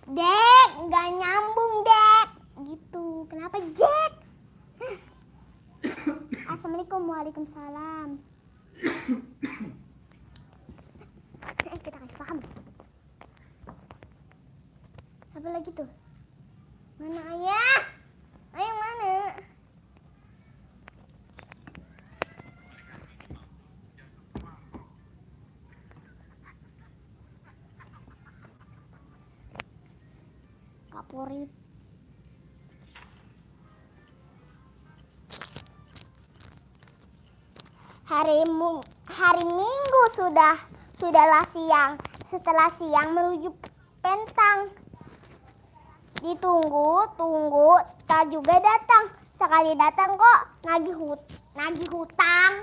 Speaker 1: Dek, nggak nyambung Dek. Gitu. Kenapa Jack? Assalamualaikum, waalaikumsalam. Kita kasih paham. Apa lagi tuh? Mana ayah? Ayah mana? Kapolri. Hari Minggu sudahlah siang. Setelah siang menuju pentang. Ditunggu, tak juga datang. Sekali datang kok nagih hutang.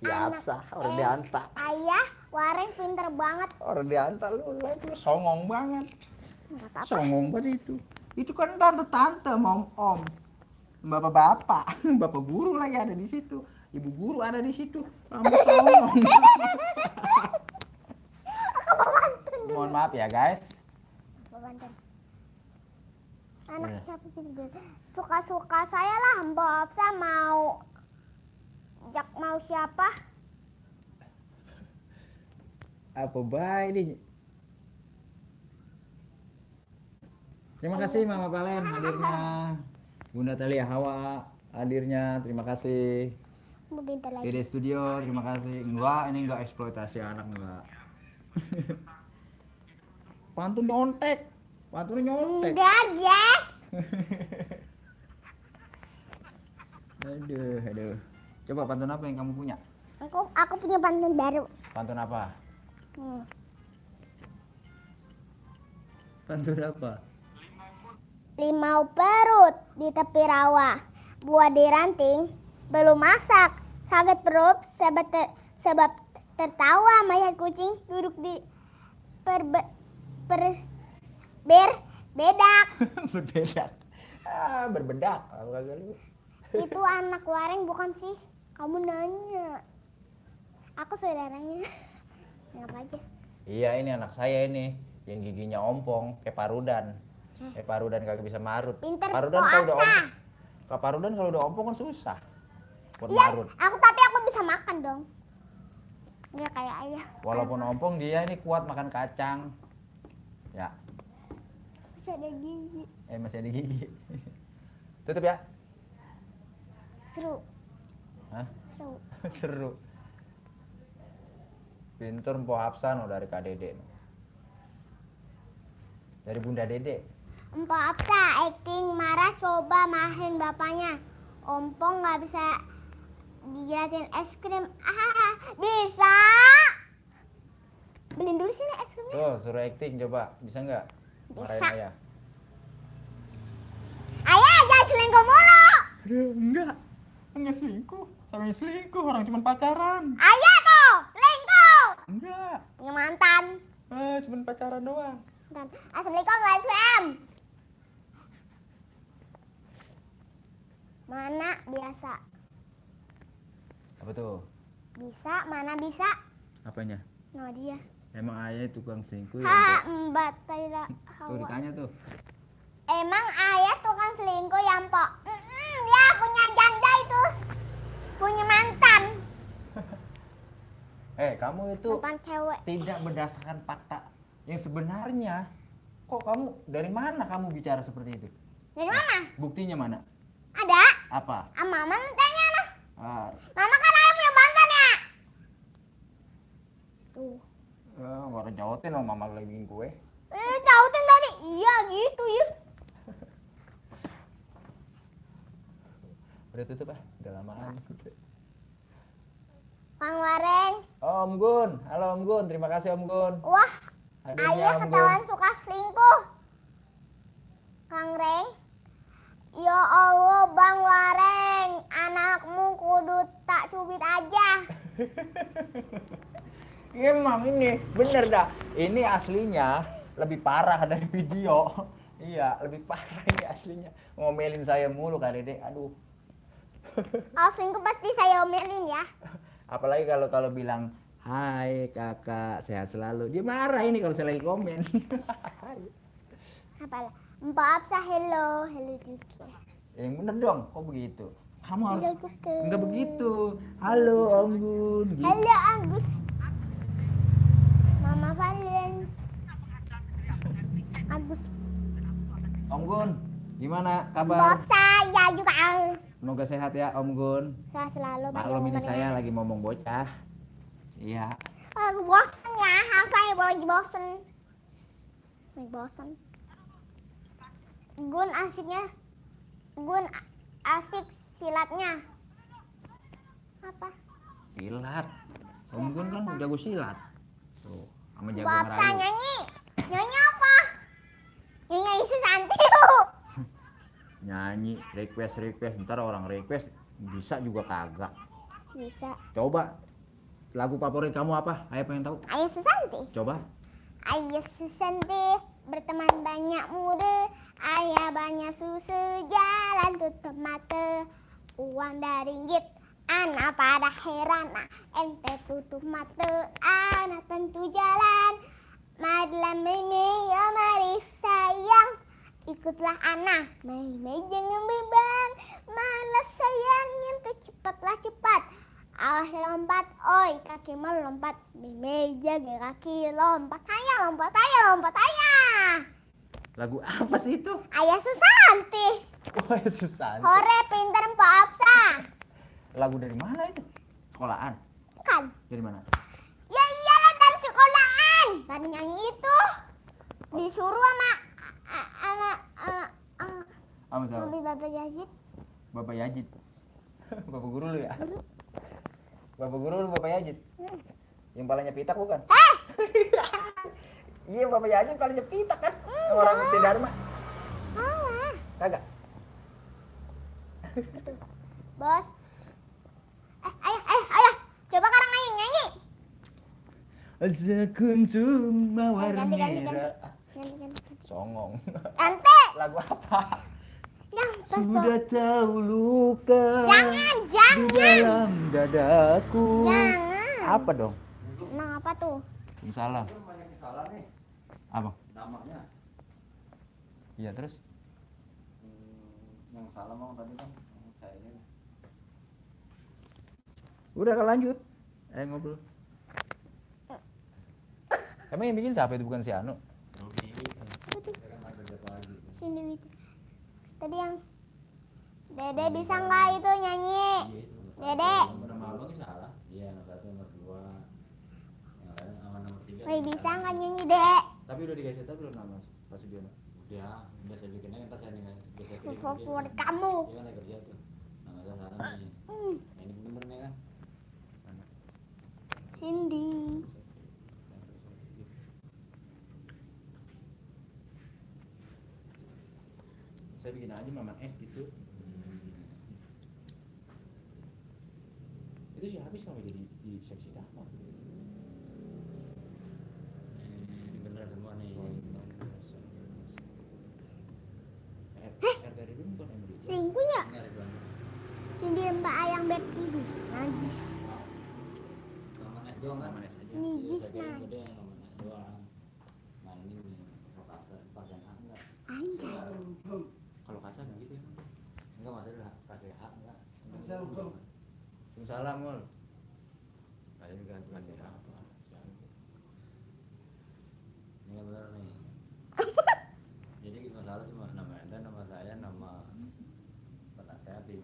Speaker 2: Siapa orang dianta.
Speaker 1: Ayah, Wareng pinter banget.
Speaker 2: Orang dianta lu songong banget.
Speaker 1: Enggak apa-apa.
Speaker 2: Songong banget itu. Itu kan tante-tante, om. Bapak-bapak, bapak guru lagi ada di situ. Ibu guru ada di situ. Kamu songong. Mohon maaf ya, guys.
Speaker 1: Anak siapa sih? Suka-suka saya lah, Mbak Opsa mau siapa?
Speaker 2: Apa baik nih? Terima kasih Mama Palen hadirnya. Bunda Talia Hawa hadirnya. Terima kasih.
Speaker 1: Bentar lagi.
Speaker 2: Dede Studio, terima kasih. Enggak, ini enggak eksploitasi anak enggak. Pantun nyontek. Pantunnya nyontek.
Speaker 1: Enggak, yes.
Speaker 2: Aduh. Coba pantun apa yang kamu punya?
Speaker 1: Aku punya pantun baru.
Speaker 2: Pantun apa? Pantun apa?
Speaker 1: Limau perut di tepi rawa, buah di ranting, belum masak, sakit perut sebab tertawa melihat kucing duduk di berbedak.
Speaker 2: Berbedak. Berbedak.
Speaker 1: Itu anak Wareng bukan sih? Kamu nanya. Aku saudaranya. Ngapa aja?
Speaker 2: Iya, ini anak saya ini yang giginya ompong kayak parudan. Parudan kagak bisa marut.
Speaker 1: Pinter
Speaker 2: Parudan kalau udah ompong. Parudan kalau udah ompong kan susah. Buat
Speaker 1: Iya,
Speaker 2: marut.
Speaker 1: tapi aku bisa makan dong. Nggak kayak ayah.
Speaker 2: Walaupun ompong dia ini kuat makan kacang. Ya.
Speaker 1: Masih ada gigi.
Speaker 2: Masih ada gigi. Tutup ya.
Speaker 1: Seru.
Speaker 2: Hah?
Speaker 1: Seru.
Speaker 2: Seru. Pinter Mpo Hapsan dari Kak Dede. Dari Bunda Dede.
Speaker 1: Empok Apsa acting marah coba marahin bapaknya. Ompong nggak bisa dijelasin es krim. Bisa. Beliin dulu sini es krimnya.
Speaker 2: Tuh, suruh acting coba. Bisa nggak? Marahin
Speaker 1: Bisa.
Speaker 2: ayah.
Speaker 1: Ayah jangan selingkuh mulu.
Speaker 2: Aduh, enggak selingkuh. Sama yang selingkuh, orang cuma pacaran.
Speaker 1: Ayah tuh selingkuh.
Speaker 2: Enggak.
Speaker 1: Punya mantan.
Speaker 2: Cuma pacaran doang.
Speaker 1: Assalamualaikum waalaikumsalam. Mana biasa?
Speaker 2: Apa tuh?
Speaker 1: Bisa, mana bisa?
Speaker 2: Apanya?
Speaker 1: No dia.
Speaker 2: Emang ayah tukang selingkuh ya?
Speaker 1: Mbak Taira
Speaker 2: Tuh
Speaker 1: Hawa.
Speaker 2: ditanya tuh.
Speaker 1: Emang ayah tukang selingkuh ya, Mpok? Dia punya janda itu. Punya mantan.
Speaker 2: Kamu itu
Speaker 1: Mantan cewek.
Speaker 2: tidak berdasarkan fakta yang sebenarnya. Kok kamu dari mana kamu bicara seperti itu?
Speaker 1: Dari mana?
Speaker 2: Buktinya mana?
Speaker 1: Ada?
Speaker 2: Apa?
Speaker 1: Mama tanya nah.
Speaker 2: Ah,
Speaker 1: Mama kan ayah punya mantan ya? Tuh.
Speaker 2: nggak ngejautin dong mama lagi bikin kue.
Speaker 1: Tautin tadi. Iya gitu ya.
Speaker 2: Udah tutup ah, udah lamaan.
Speaker 1: Kang Wareng.
Speaker 2: Oh, Om Gun, halo Om Gun, terima kasih Om Gun.
Speaker 1: Wah,
Speaker 2: Hadirnya
Speaker 1: ayah
Speaker 2: Om Gun.
Speaker 1: ketahuan suka selingkuh. Kang Reng. Ya Allah, Bang Wareng, anakmu kudu tak cubit aja.
Speaker 2: Iya emang ini, bener dah. Ini aslinya lebih parah dari video. Iya, lebih parah ini aslinya. Ngomelin saya mulu Kak Dede, aduh.
Speaker 1: Kalau selingkuh pasti saya omelin ya.
Speaker 2: Apalagi kalau bilang, hai kakak, sehat selalu. Dia marah ini kalau saya lagi komen.
Speaker 1: Apalah. Mbak Absa, hello juga.
Speaker 2: Yang bener dong, kok begitu? Kamu harus
Speaker 1: Enggak gitu.
Speaker 2: enggak begitu. Halo Om Gun. Gitu.
Speaker 1: Halo Agus. Mama Valen. Agus.
Speaker 2: Om Gun, gimana
Speaker 1: Mbak
Speaker 2: kabar?
Speaker 1: Absa, ya juga.
Speaker 2: Semoga sehat ya Om Gun.
Speaker 1: Saya selalu
Speaker 2: Maklum ini saya lagi ngomong bocah. Iya.
Speaker 1: Aku bosen ya, saya lagi bosen. Lagi bosen. Gun asiknya, Gun asik silatnya. Apa?
Speaker 2: Silat. Om Gun kan jago silat. Tuh, sama jago
Speaker 1: Bapsa
Speaker 2: ngerayu.
Speaker 1: nyanyi. Nyanyi apa? Nyanyi isi santiu.
Speaker 2: Nyanyi, request. Ntar orang request bisa juga kagak.
Speaker 1: Bisa.
Speaker 2: Coba. Lagu favorit kamu apa? Ayo pengen tahu.
Speaker 1: Ayo Susanti.
Speaker 2: Coba.
Speaker 1: Ayo Susanti, berteman banyak muda. Ayah banyak susu, jalan tutup mata. Uang dari ringgit, anak pada heran. Nah, ente tutup mata, anak tentu jalan. Marilah Mei, ya mari sayang. Ikutlah anak, Mei jangan bimbang. Malas sayang, nyampe cepatlah cepat. Awas lompat, oi kaki melompat. Mei jaga kaki, lompat ayah.
Speaker 2: Lagu apa sih itu?
Speaker 1: Ayah Susanti.
Speaker 2: Oh, ya susah.
Speaker 1: Hore pinter Mbak Absa.
Speaker 2: Lagu dari mana itu? Sekolahan.
Speaker 1: Bukan.
Speaker 2: Dari mana?
Speaker 1: Ya iyalah dari sekolahan. Tadi nyanyi itu disuruh sama
Speaker 2: Apa salah?
Speaker 1: Mami Bapak Yazid.
Speaker 2: Bapak Yajid. Bapak guru lu ya? Bapak guru lu Bapak Yajid. Yang palanya pitak bukan? Iya Bapak Yajid palanya pitak kan? Orang ngerti Dharma.
Speaker 1: Alah.
Speaker 2: Kagak.
Speaker 1: Bos. Ayah. Coba sekarang ayah nyanyi.
Speaker 2: Sekuntum mawar
Speaker 1: Ganti.
Speaker 2: merah.
Speaker 1: Ganti.
Speaker 2: Songong.
Speaker 1: Ganti.
Speaker 2: Lagu apa?
Speaker 1: Yang
Speaker 2: Sudah tahu luka
Speaker 1: Jangan.
Speaker 2: di dalam dadaku.
Speaker 1: Jangan.
Speaker 2: Apa dong?
Speaker 1: Emang apa tuh?
Speaker 2: Salam. Apa?
Speaker 4: Namanya
Speaker 2: Iya terus?
Speaker 4: yang salah mau tadi kan saya ini
Speaker 2: Udah kan lanjut. Ngobrol. Emang yang bikin siapa itu bukan si Anu?
Speaker 1: Sini Widi. Tadi yang Dede bisa nggak itu nyanyi? Dede.
Speaker 4: nama abang salah iya nomor 1 nomor 2 yang lain sama nomor 3
Speaker 1: Wih bisa nggak nyanyi Dek?
Speaker 4: tapi udah dikasih tahu belum nama Pak Sugiono udah saya bikin aja ntar saya nih biasa kirim ke dia.
Speaker 1: Favorit kamu.
Speaker 4: Dia kan lagi kerja tuh nama saya salah nih
Speaker 1: Hmm,
Speaker 4: nah, ini bener nih kan
Speaker 1: Cindy.
Speaker 2: Saya bikin aja Maman S gitu. Itu sih habis kalau jadi di seksi dakwah.
Speaker 4: ini bener semua nih
Speaker 2: dari dulu bukan yang begitu.
Speaker 1: Selingkuh ya?
Speaker 4: ini ada bang
Speaker 1: Cindy Mbak Ayang Beb Ibu. Najis.
Speaker 4: nama S doang kan
Speaker 2: Maman S aja.
Speaker 1: Najis
Speaker 4: saya kirim ke
Speaker 1: najis.
Speaker 4: dia nama S doang nah ini nih rotasi bagian A enggak
Speaker 1: Anjay.
Speaker 2: Kalau kasar nggak gitu ya?
Speaker 4: enggak masalah kasih hak enggak
Speaker 2: Salam mul. Saya juga kasih apa?
Speaker 4: ini kan bener nih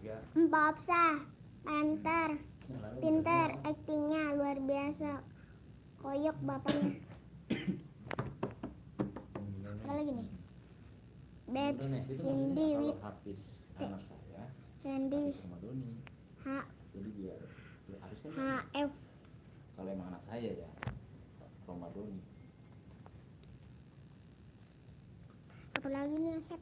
Speaker 4: 3.
Speaker 1: Babsa, pinter, pinter, aktingnya luar biasa. Koyok bapaknya. Apa lagi nih? Babs, Cindy, Wit,
Speaker 4: Hafiz anak saya,
Speaker 1: Sandy,
Speaker 4: Hafiz Ramadhani.
Speaker 1: H,
Speaker 4: Jadi biar Hafiz kan
Speaker 1: HF.
Speaker 4: kalau emang anak saya ya Ramadhani.
Speaker 1: Apa lagi nih Asep?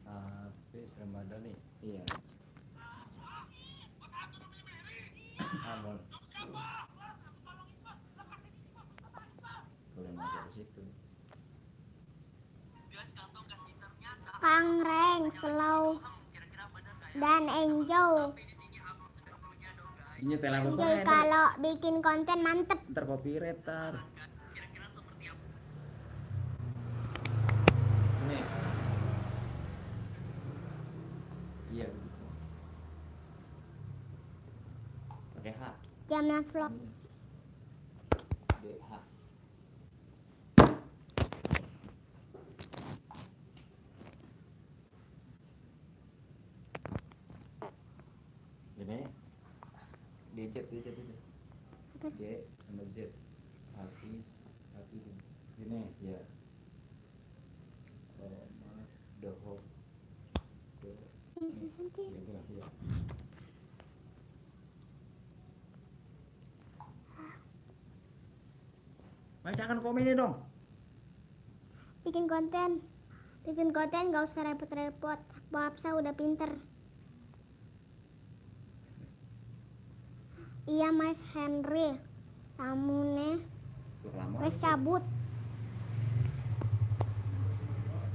Speaker 4: Hafiz Ramadhani. Iya. Amun. Boleh masuk ke situ.
Speaker 1: Kang Reng, Slow, dan Enjoy.
Speaker 4: Ini telah
Speaker 1: Enjoy kalau bikin konten mantep.
Speaker 4: ntar copyright tar. Ini. Iya begitu. Pakai H.
Speaker 1: Jamlah vlog.
Speaker 4: DH. Ini DJ itu.
Speaker 1: Apa?
Speaker 4: J sama Z. Hati ini ya. Doho. Ya. Bacakan komennya dong.
Speaker 1: Bikin konten gak usah repot-repot. Babsa udah pinter. Iya Mas Henry, tamune wes cabut.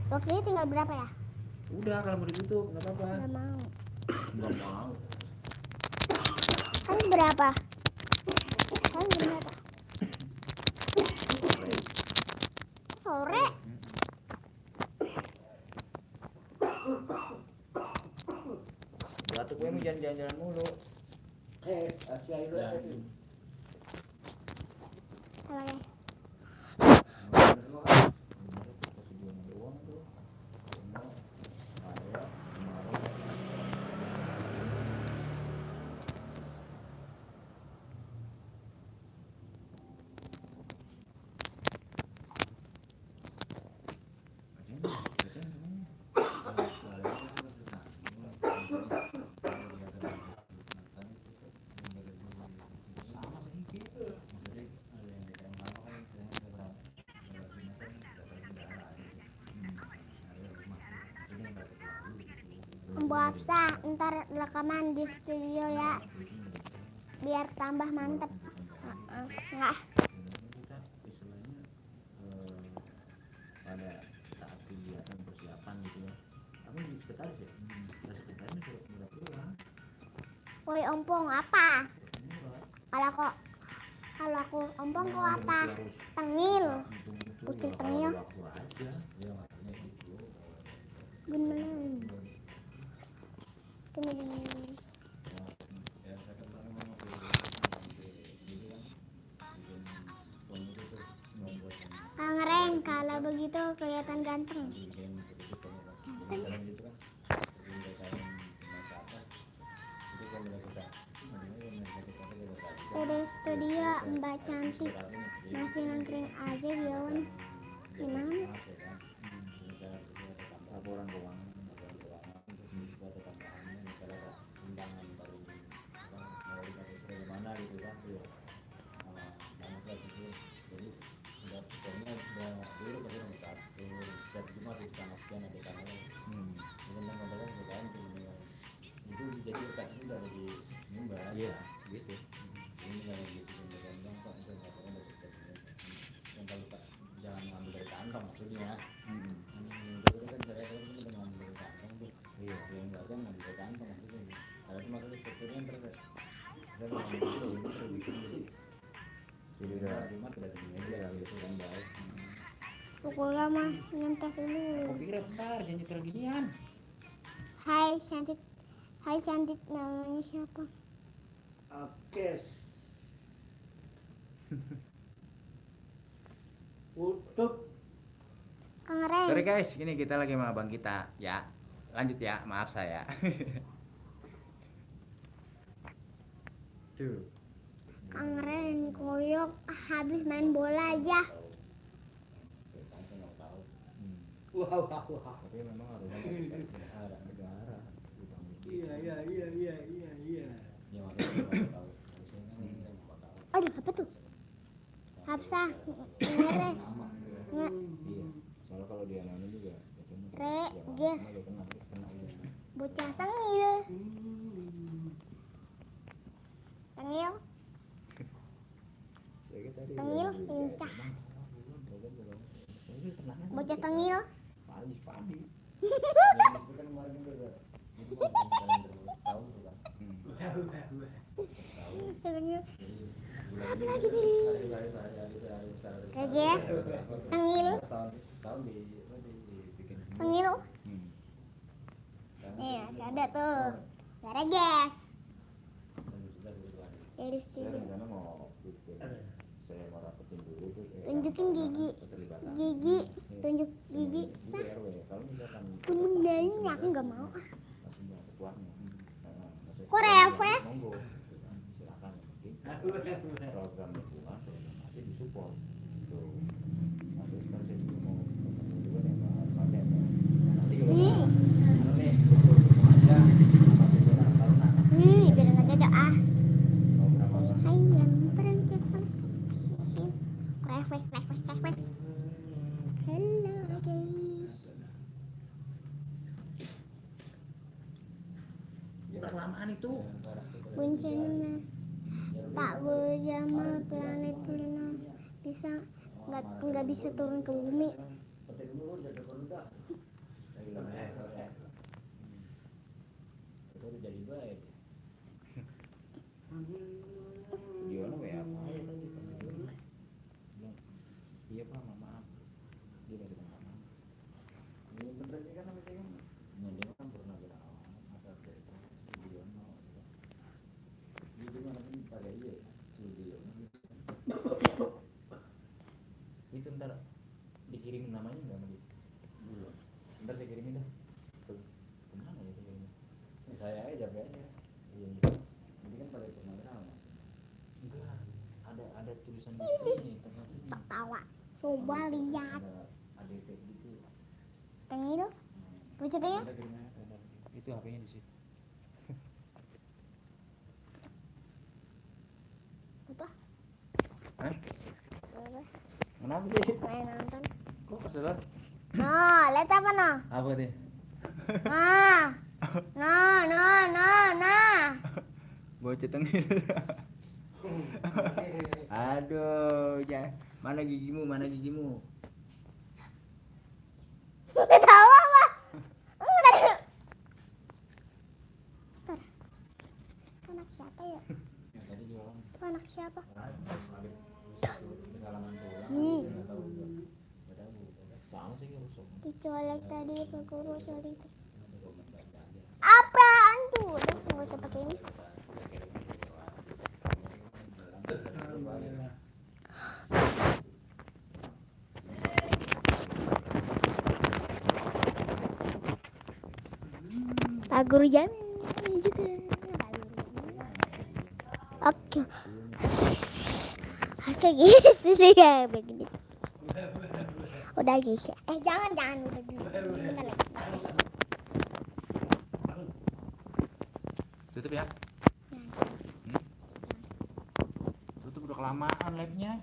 Speaker 1: Waktunya tinggal berapa ya?
Speaker 4: Udah kalau mau ditutup nggak apa-apa.
Speaker 1: Gak mau.
Speaker 4: Nggak mau.
Speaker 1: Kan berapa? Kan berapa? Sore.
Speaker 4: Batuk gue mau jalan-jalan mulu. Asia itu.
Speaker 1: Apa ya? Babsa, ntar rekaman di studio ya, biar tambah mantep. Enggak.
Speaker 4: Pada saat kegiatan persiapan gitu ya. Aku di sekretaris ya. Sekretaris sudah mulai pulang.
Speaker 1: Woi ompong apa? Kalau aku ompong kok apa? Tengil. Kucing tengil. Beneran. Kang Reng, kalau begitu kelihatan ganteng. Dari studio Mbak Cantik masih nangkring aja Bion. Gimana?
Speaker 4: Laporan keuangan terus juga ada tambahannya misalnya ada undangan dari mana gitu kan ya banyak lah gitu jadi udah pokoknya udah dulu pasti nomor 1 setiap Jumat di tanggal sekian ada tanggal tentang modelnya sekarang itu jadi kasih udah ada di Mumbai iya gitu ini nggak ada gitu dan kok itu nggak pernah ada yang kalau jangan ngambil dari kantong maksudnya itu kan saya tahu itu udah ngambil dari kantong tuh iya yang nggak kan ngambil dari kantong maksudnya kalau itu maksudnya strukturnya terus saya mau ngambil itu ini terus bikin jadi udah cuma tidak segini aja gitu kan baik
Speaker 1: Pokoknya mah nyentuh dulu.
Speaker 4: kopi ntar jangan nyetel ginian.
Speaker 1: Hai cantik namanya siapa?
Speaker 4: Oke
Speaker 1: Kang Ren.
Speaker 2: Sorry guys, ini kita lagi sama abang kita ya. Lanjut ya, maaf saya. Tuh.
Speaker 1: Kang Ren koyok habis main bola aja.
Speaker 4: Tapi memang harus ada negara.
Speaker 3: Iya.
Speaker 4: Ya makanya tahu.
Speaker 1: Aduh, apa tuh? Hapsah, ngeres.
Speaker 4: Iya. Soalnya kalau dia nanya juga
Speaker 1: Guys. Bocah tengil. Tengil, tengil, lincah. Bocah tengil.
Speaker 4: Padi. Itu kan kemarin juga. Itu paling tahun tuh kan.
Speaker 1: Tengil.
Speaker 4: Kayak
Speaker 1: Guys, tengil,
Speaker 4: tahun dibikin
Speaker 1: tengil. Nih, masih ada tuh. Ada guys. Dari
Speaker 4: saya
Speaker 1: studio.
Speaker 4: rencana mau bikin saya mau rapetin dulu tuh
Speaker 1: Tunjukin gigi.
Speaker 4: keterlibatan
Speaker 1: Gigi, tunjuk gigi.
Speaker 4: Itu RW kalau misalkan
Speaker 1: Kemudian aku nggak mau.
Speaker 4: langsung mau ketuanya
Speaker 1: Kok refresh?
Speaker 4: monggo silakan yang penting program lingkungan nanti disupport tuh nanti sekarang saya juga mau ketemu juga nih sama Pak nanti kalau
Speaker 1: Nih,
Speaker 4: nih aja apa tuh orang tahunan
Speaker 1: nih, biar nggak cocok ah.
Speaker 4: mau berapa apa
Speaker 1: Hai, yang perancakan. Refresh. Hello guys.
Speaker 2: Udah kelamaan itu.
Speaker 1: Bencana tak bersama planet Luna bisa nggak bisa turun ke bumi.
Speaker 4: petik dulu jadi peruda itu udah jadi baik dia lo ya apa ya tadi bilang iya pak maaf dia nggak bilang maaf ini bener sih kan namanya kan dia kan pernah bilang masa kayak dia mau dia gimana sih pakai iya dia itu ntar dikirim namanya nggak mau belum ntar saya kirimin dah tuh kemana ya saya kirimin saya aja aja iya ini kan pada purnawirawan enggak ada tulisan di sini
Speaker 1: Tertawa. Coba lihat.
Speaker 4: ada kayak gitu
Speaker 1: Tengil. Bocah tengil.
Speaker 4: ada kirimin itu HP-nya di situ
Speaker 1: Apa?
Speaker 2: Hah?
Speaker 1: Apa?
Speaker 2: Kenapa sih?
Speaker 1: Main nonton.
Speaker 2: Kok kesel?
Speaker 1: Nah, lihat apa noh?
Speaker 2: Apa nih?
Speaker 1: Nah.
Speaker 2: Bocah tengil. Aduh, ya. Mana gigimu?
Speaker 1: Tahu apa? Enggak tadi. Anak siapa ya?
Speaker 4: tadi jualan
Speaker 1: Itu anak siapa?
Speaker 4: pengalaman pulang
Speaker 1: Nih.
Speaker 4: nggak tahu nggak tahu sama sih rusuh
Speaker 1: Dicolek tadi ke guru soal itu. Apaan tuh? Udah nggak usah pakai ini. Pak Guru Jamil juga. Oke. Oke gitu sih ya begini. Udah guys ya. Jangan udah dulu. Bentar lagi.
Speaker 2: Tutup ya. Tutup udah kelamaan live-nya.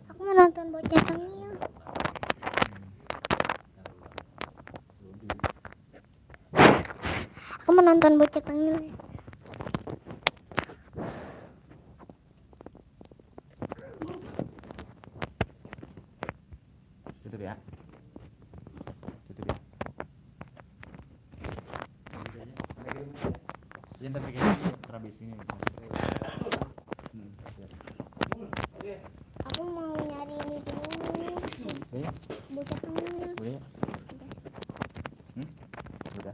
Speaker 1: Aku mau nonton bocah tengil. Aku mau nonton bocah tengil.
Speaker 2: Tutup ya. Tutup ya. Ya ntar pikir habis ini.
Speaker 1: Aku mau nyari ini dulu.
Speaker 2: Ya.
Speaker 1: Bocah tengil.
Speaker 2: Beli. Sudah.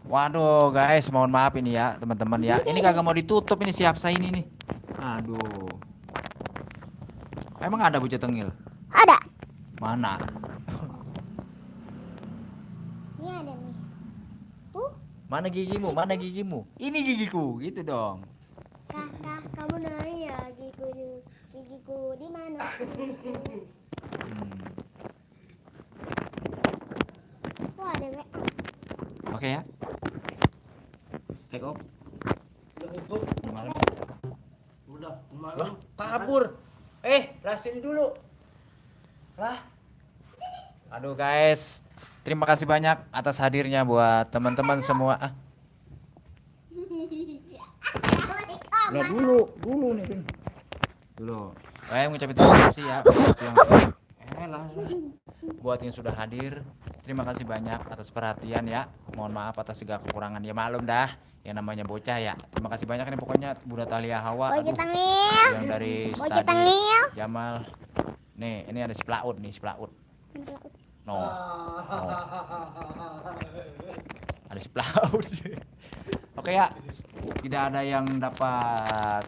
Speaker 2: Waduh guys, mohon maaf ini ya teman-teman ya. Ini kagak mau ditutup ini siap saya ini nih. Aduh. Emang ada bocah tengil?
Speaker 1: Ada.
Speaker 2: Mana?
Speaker 1: Ini ada nih.
Speaker 2: Mana gigimu? Mana gigimu? Ini gigiku, gitu dong.
Speaker 1: Kak, kamu nanya gigiku di mana? Oh, ada WA.
Speaker 2: Oke ya. Take off. Malam.
Speaker 4: Udah,
Speaker 2: Lah, kabur. Lah sini dulu. Lah. Aduh guys, terima kasih banyak atas hadirnya buat teman-teman semua. Lah dulu nih, Pin. Dulu. Ngucapin terima kasih ya buat yang sudah hadir. Terima kasih banyak atas perhatian ya. Mohon maaf atas segala kekurangan. Ya maklum dah, yang namanya bocah ya. Terima kasih banyak nih pokoknya Bunda Talia Hawa.
Speaker 1: Bocah tengil.
Speaker 2: Yang dari
Speaker 1: Bocah
Speaker 2: Stadi
Speaker 1: tengil.
Speaker 2: Jamal. Nih, ini ada si Plaut nih, si Plaut. No. Ada si Plaut. Oke ya, tidak ada yang dapat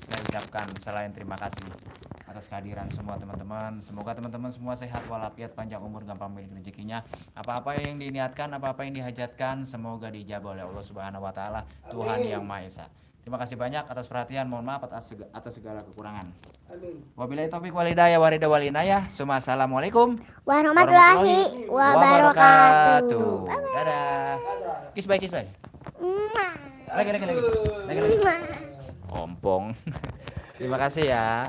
Speaker 2: saya ucapkan selain terima kasih atas kehadiran semua teman-teman. Semoga teman-teman semua sehat walafiat, panjang umur, gampang memiliki rezekinya. Apa-apa yang diniatkan, apa-apa yang dihajatkan, semoga dijabah oleh Allah Subhanahu wa taala, Tuhan yang Maha Esa. Terima kasih banyak atas perhatian. Mohon maaf atas segala kekurangan. Wabillahi taufik wal hidayah wal inayah. Assalamualaikum
Speaker 1: Warahmatullahi wabarakatuh.
Speaker 2: Dadah. Kiss bye. Lagi. Ompong. Terima kasih ya.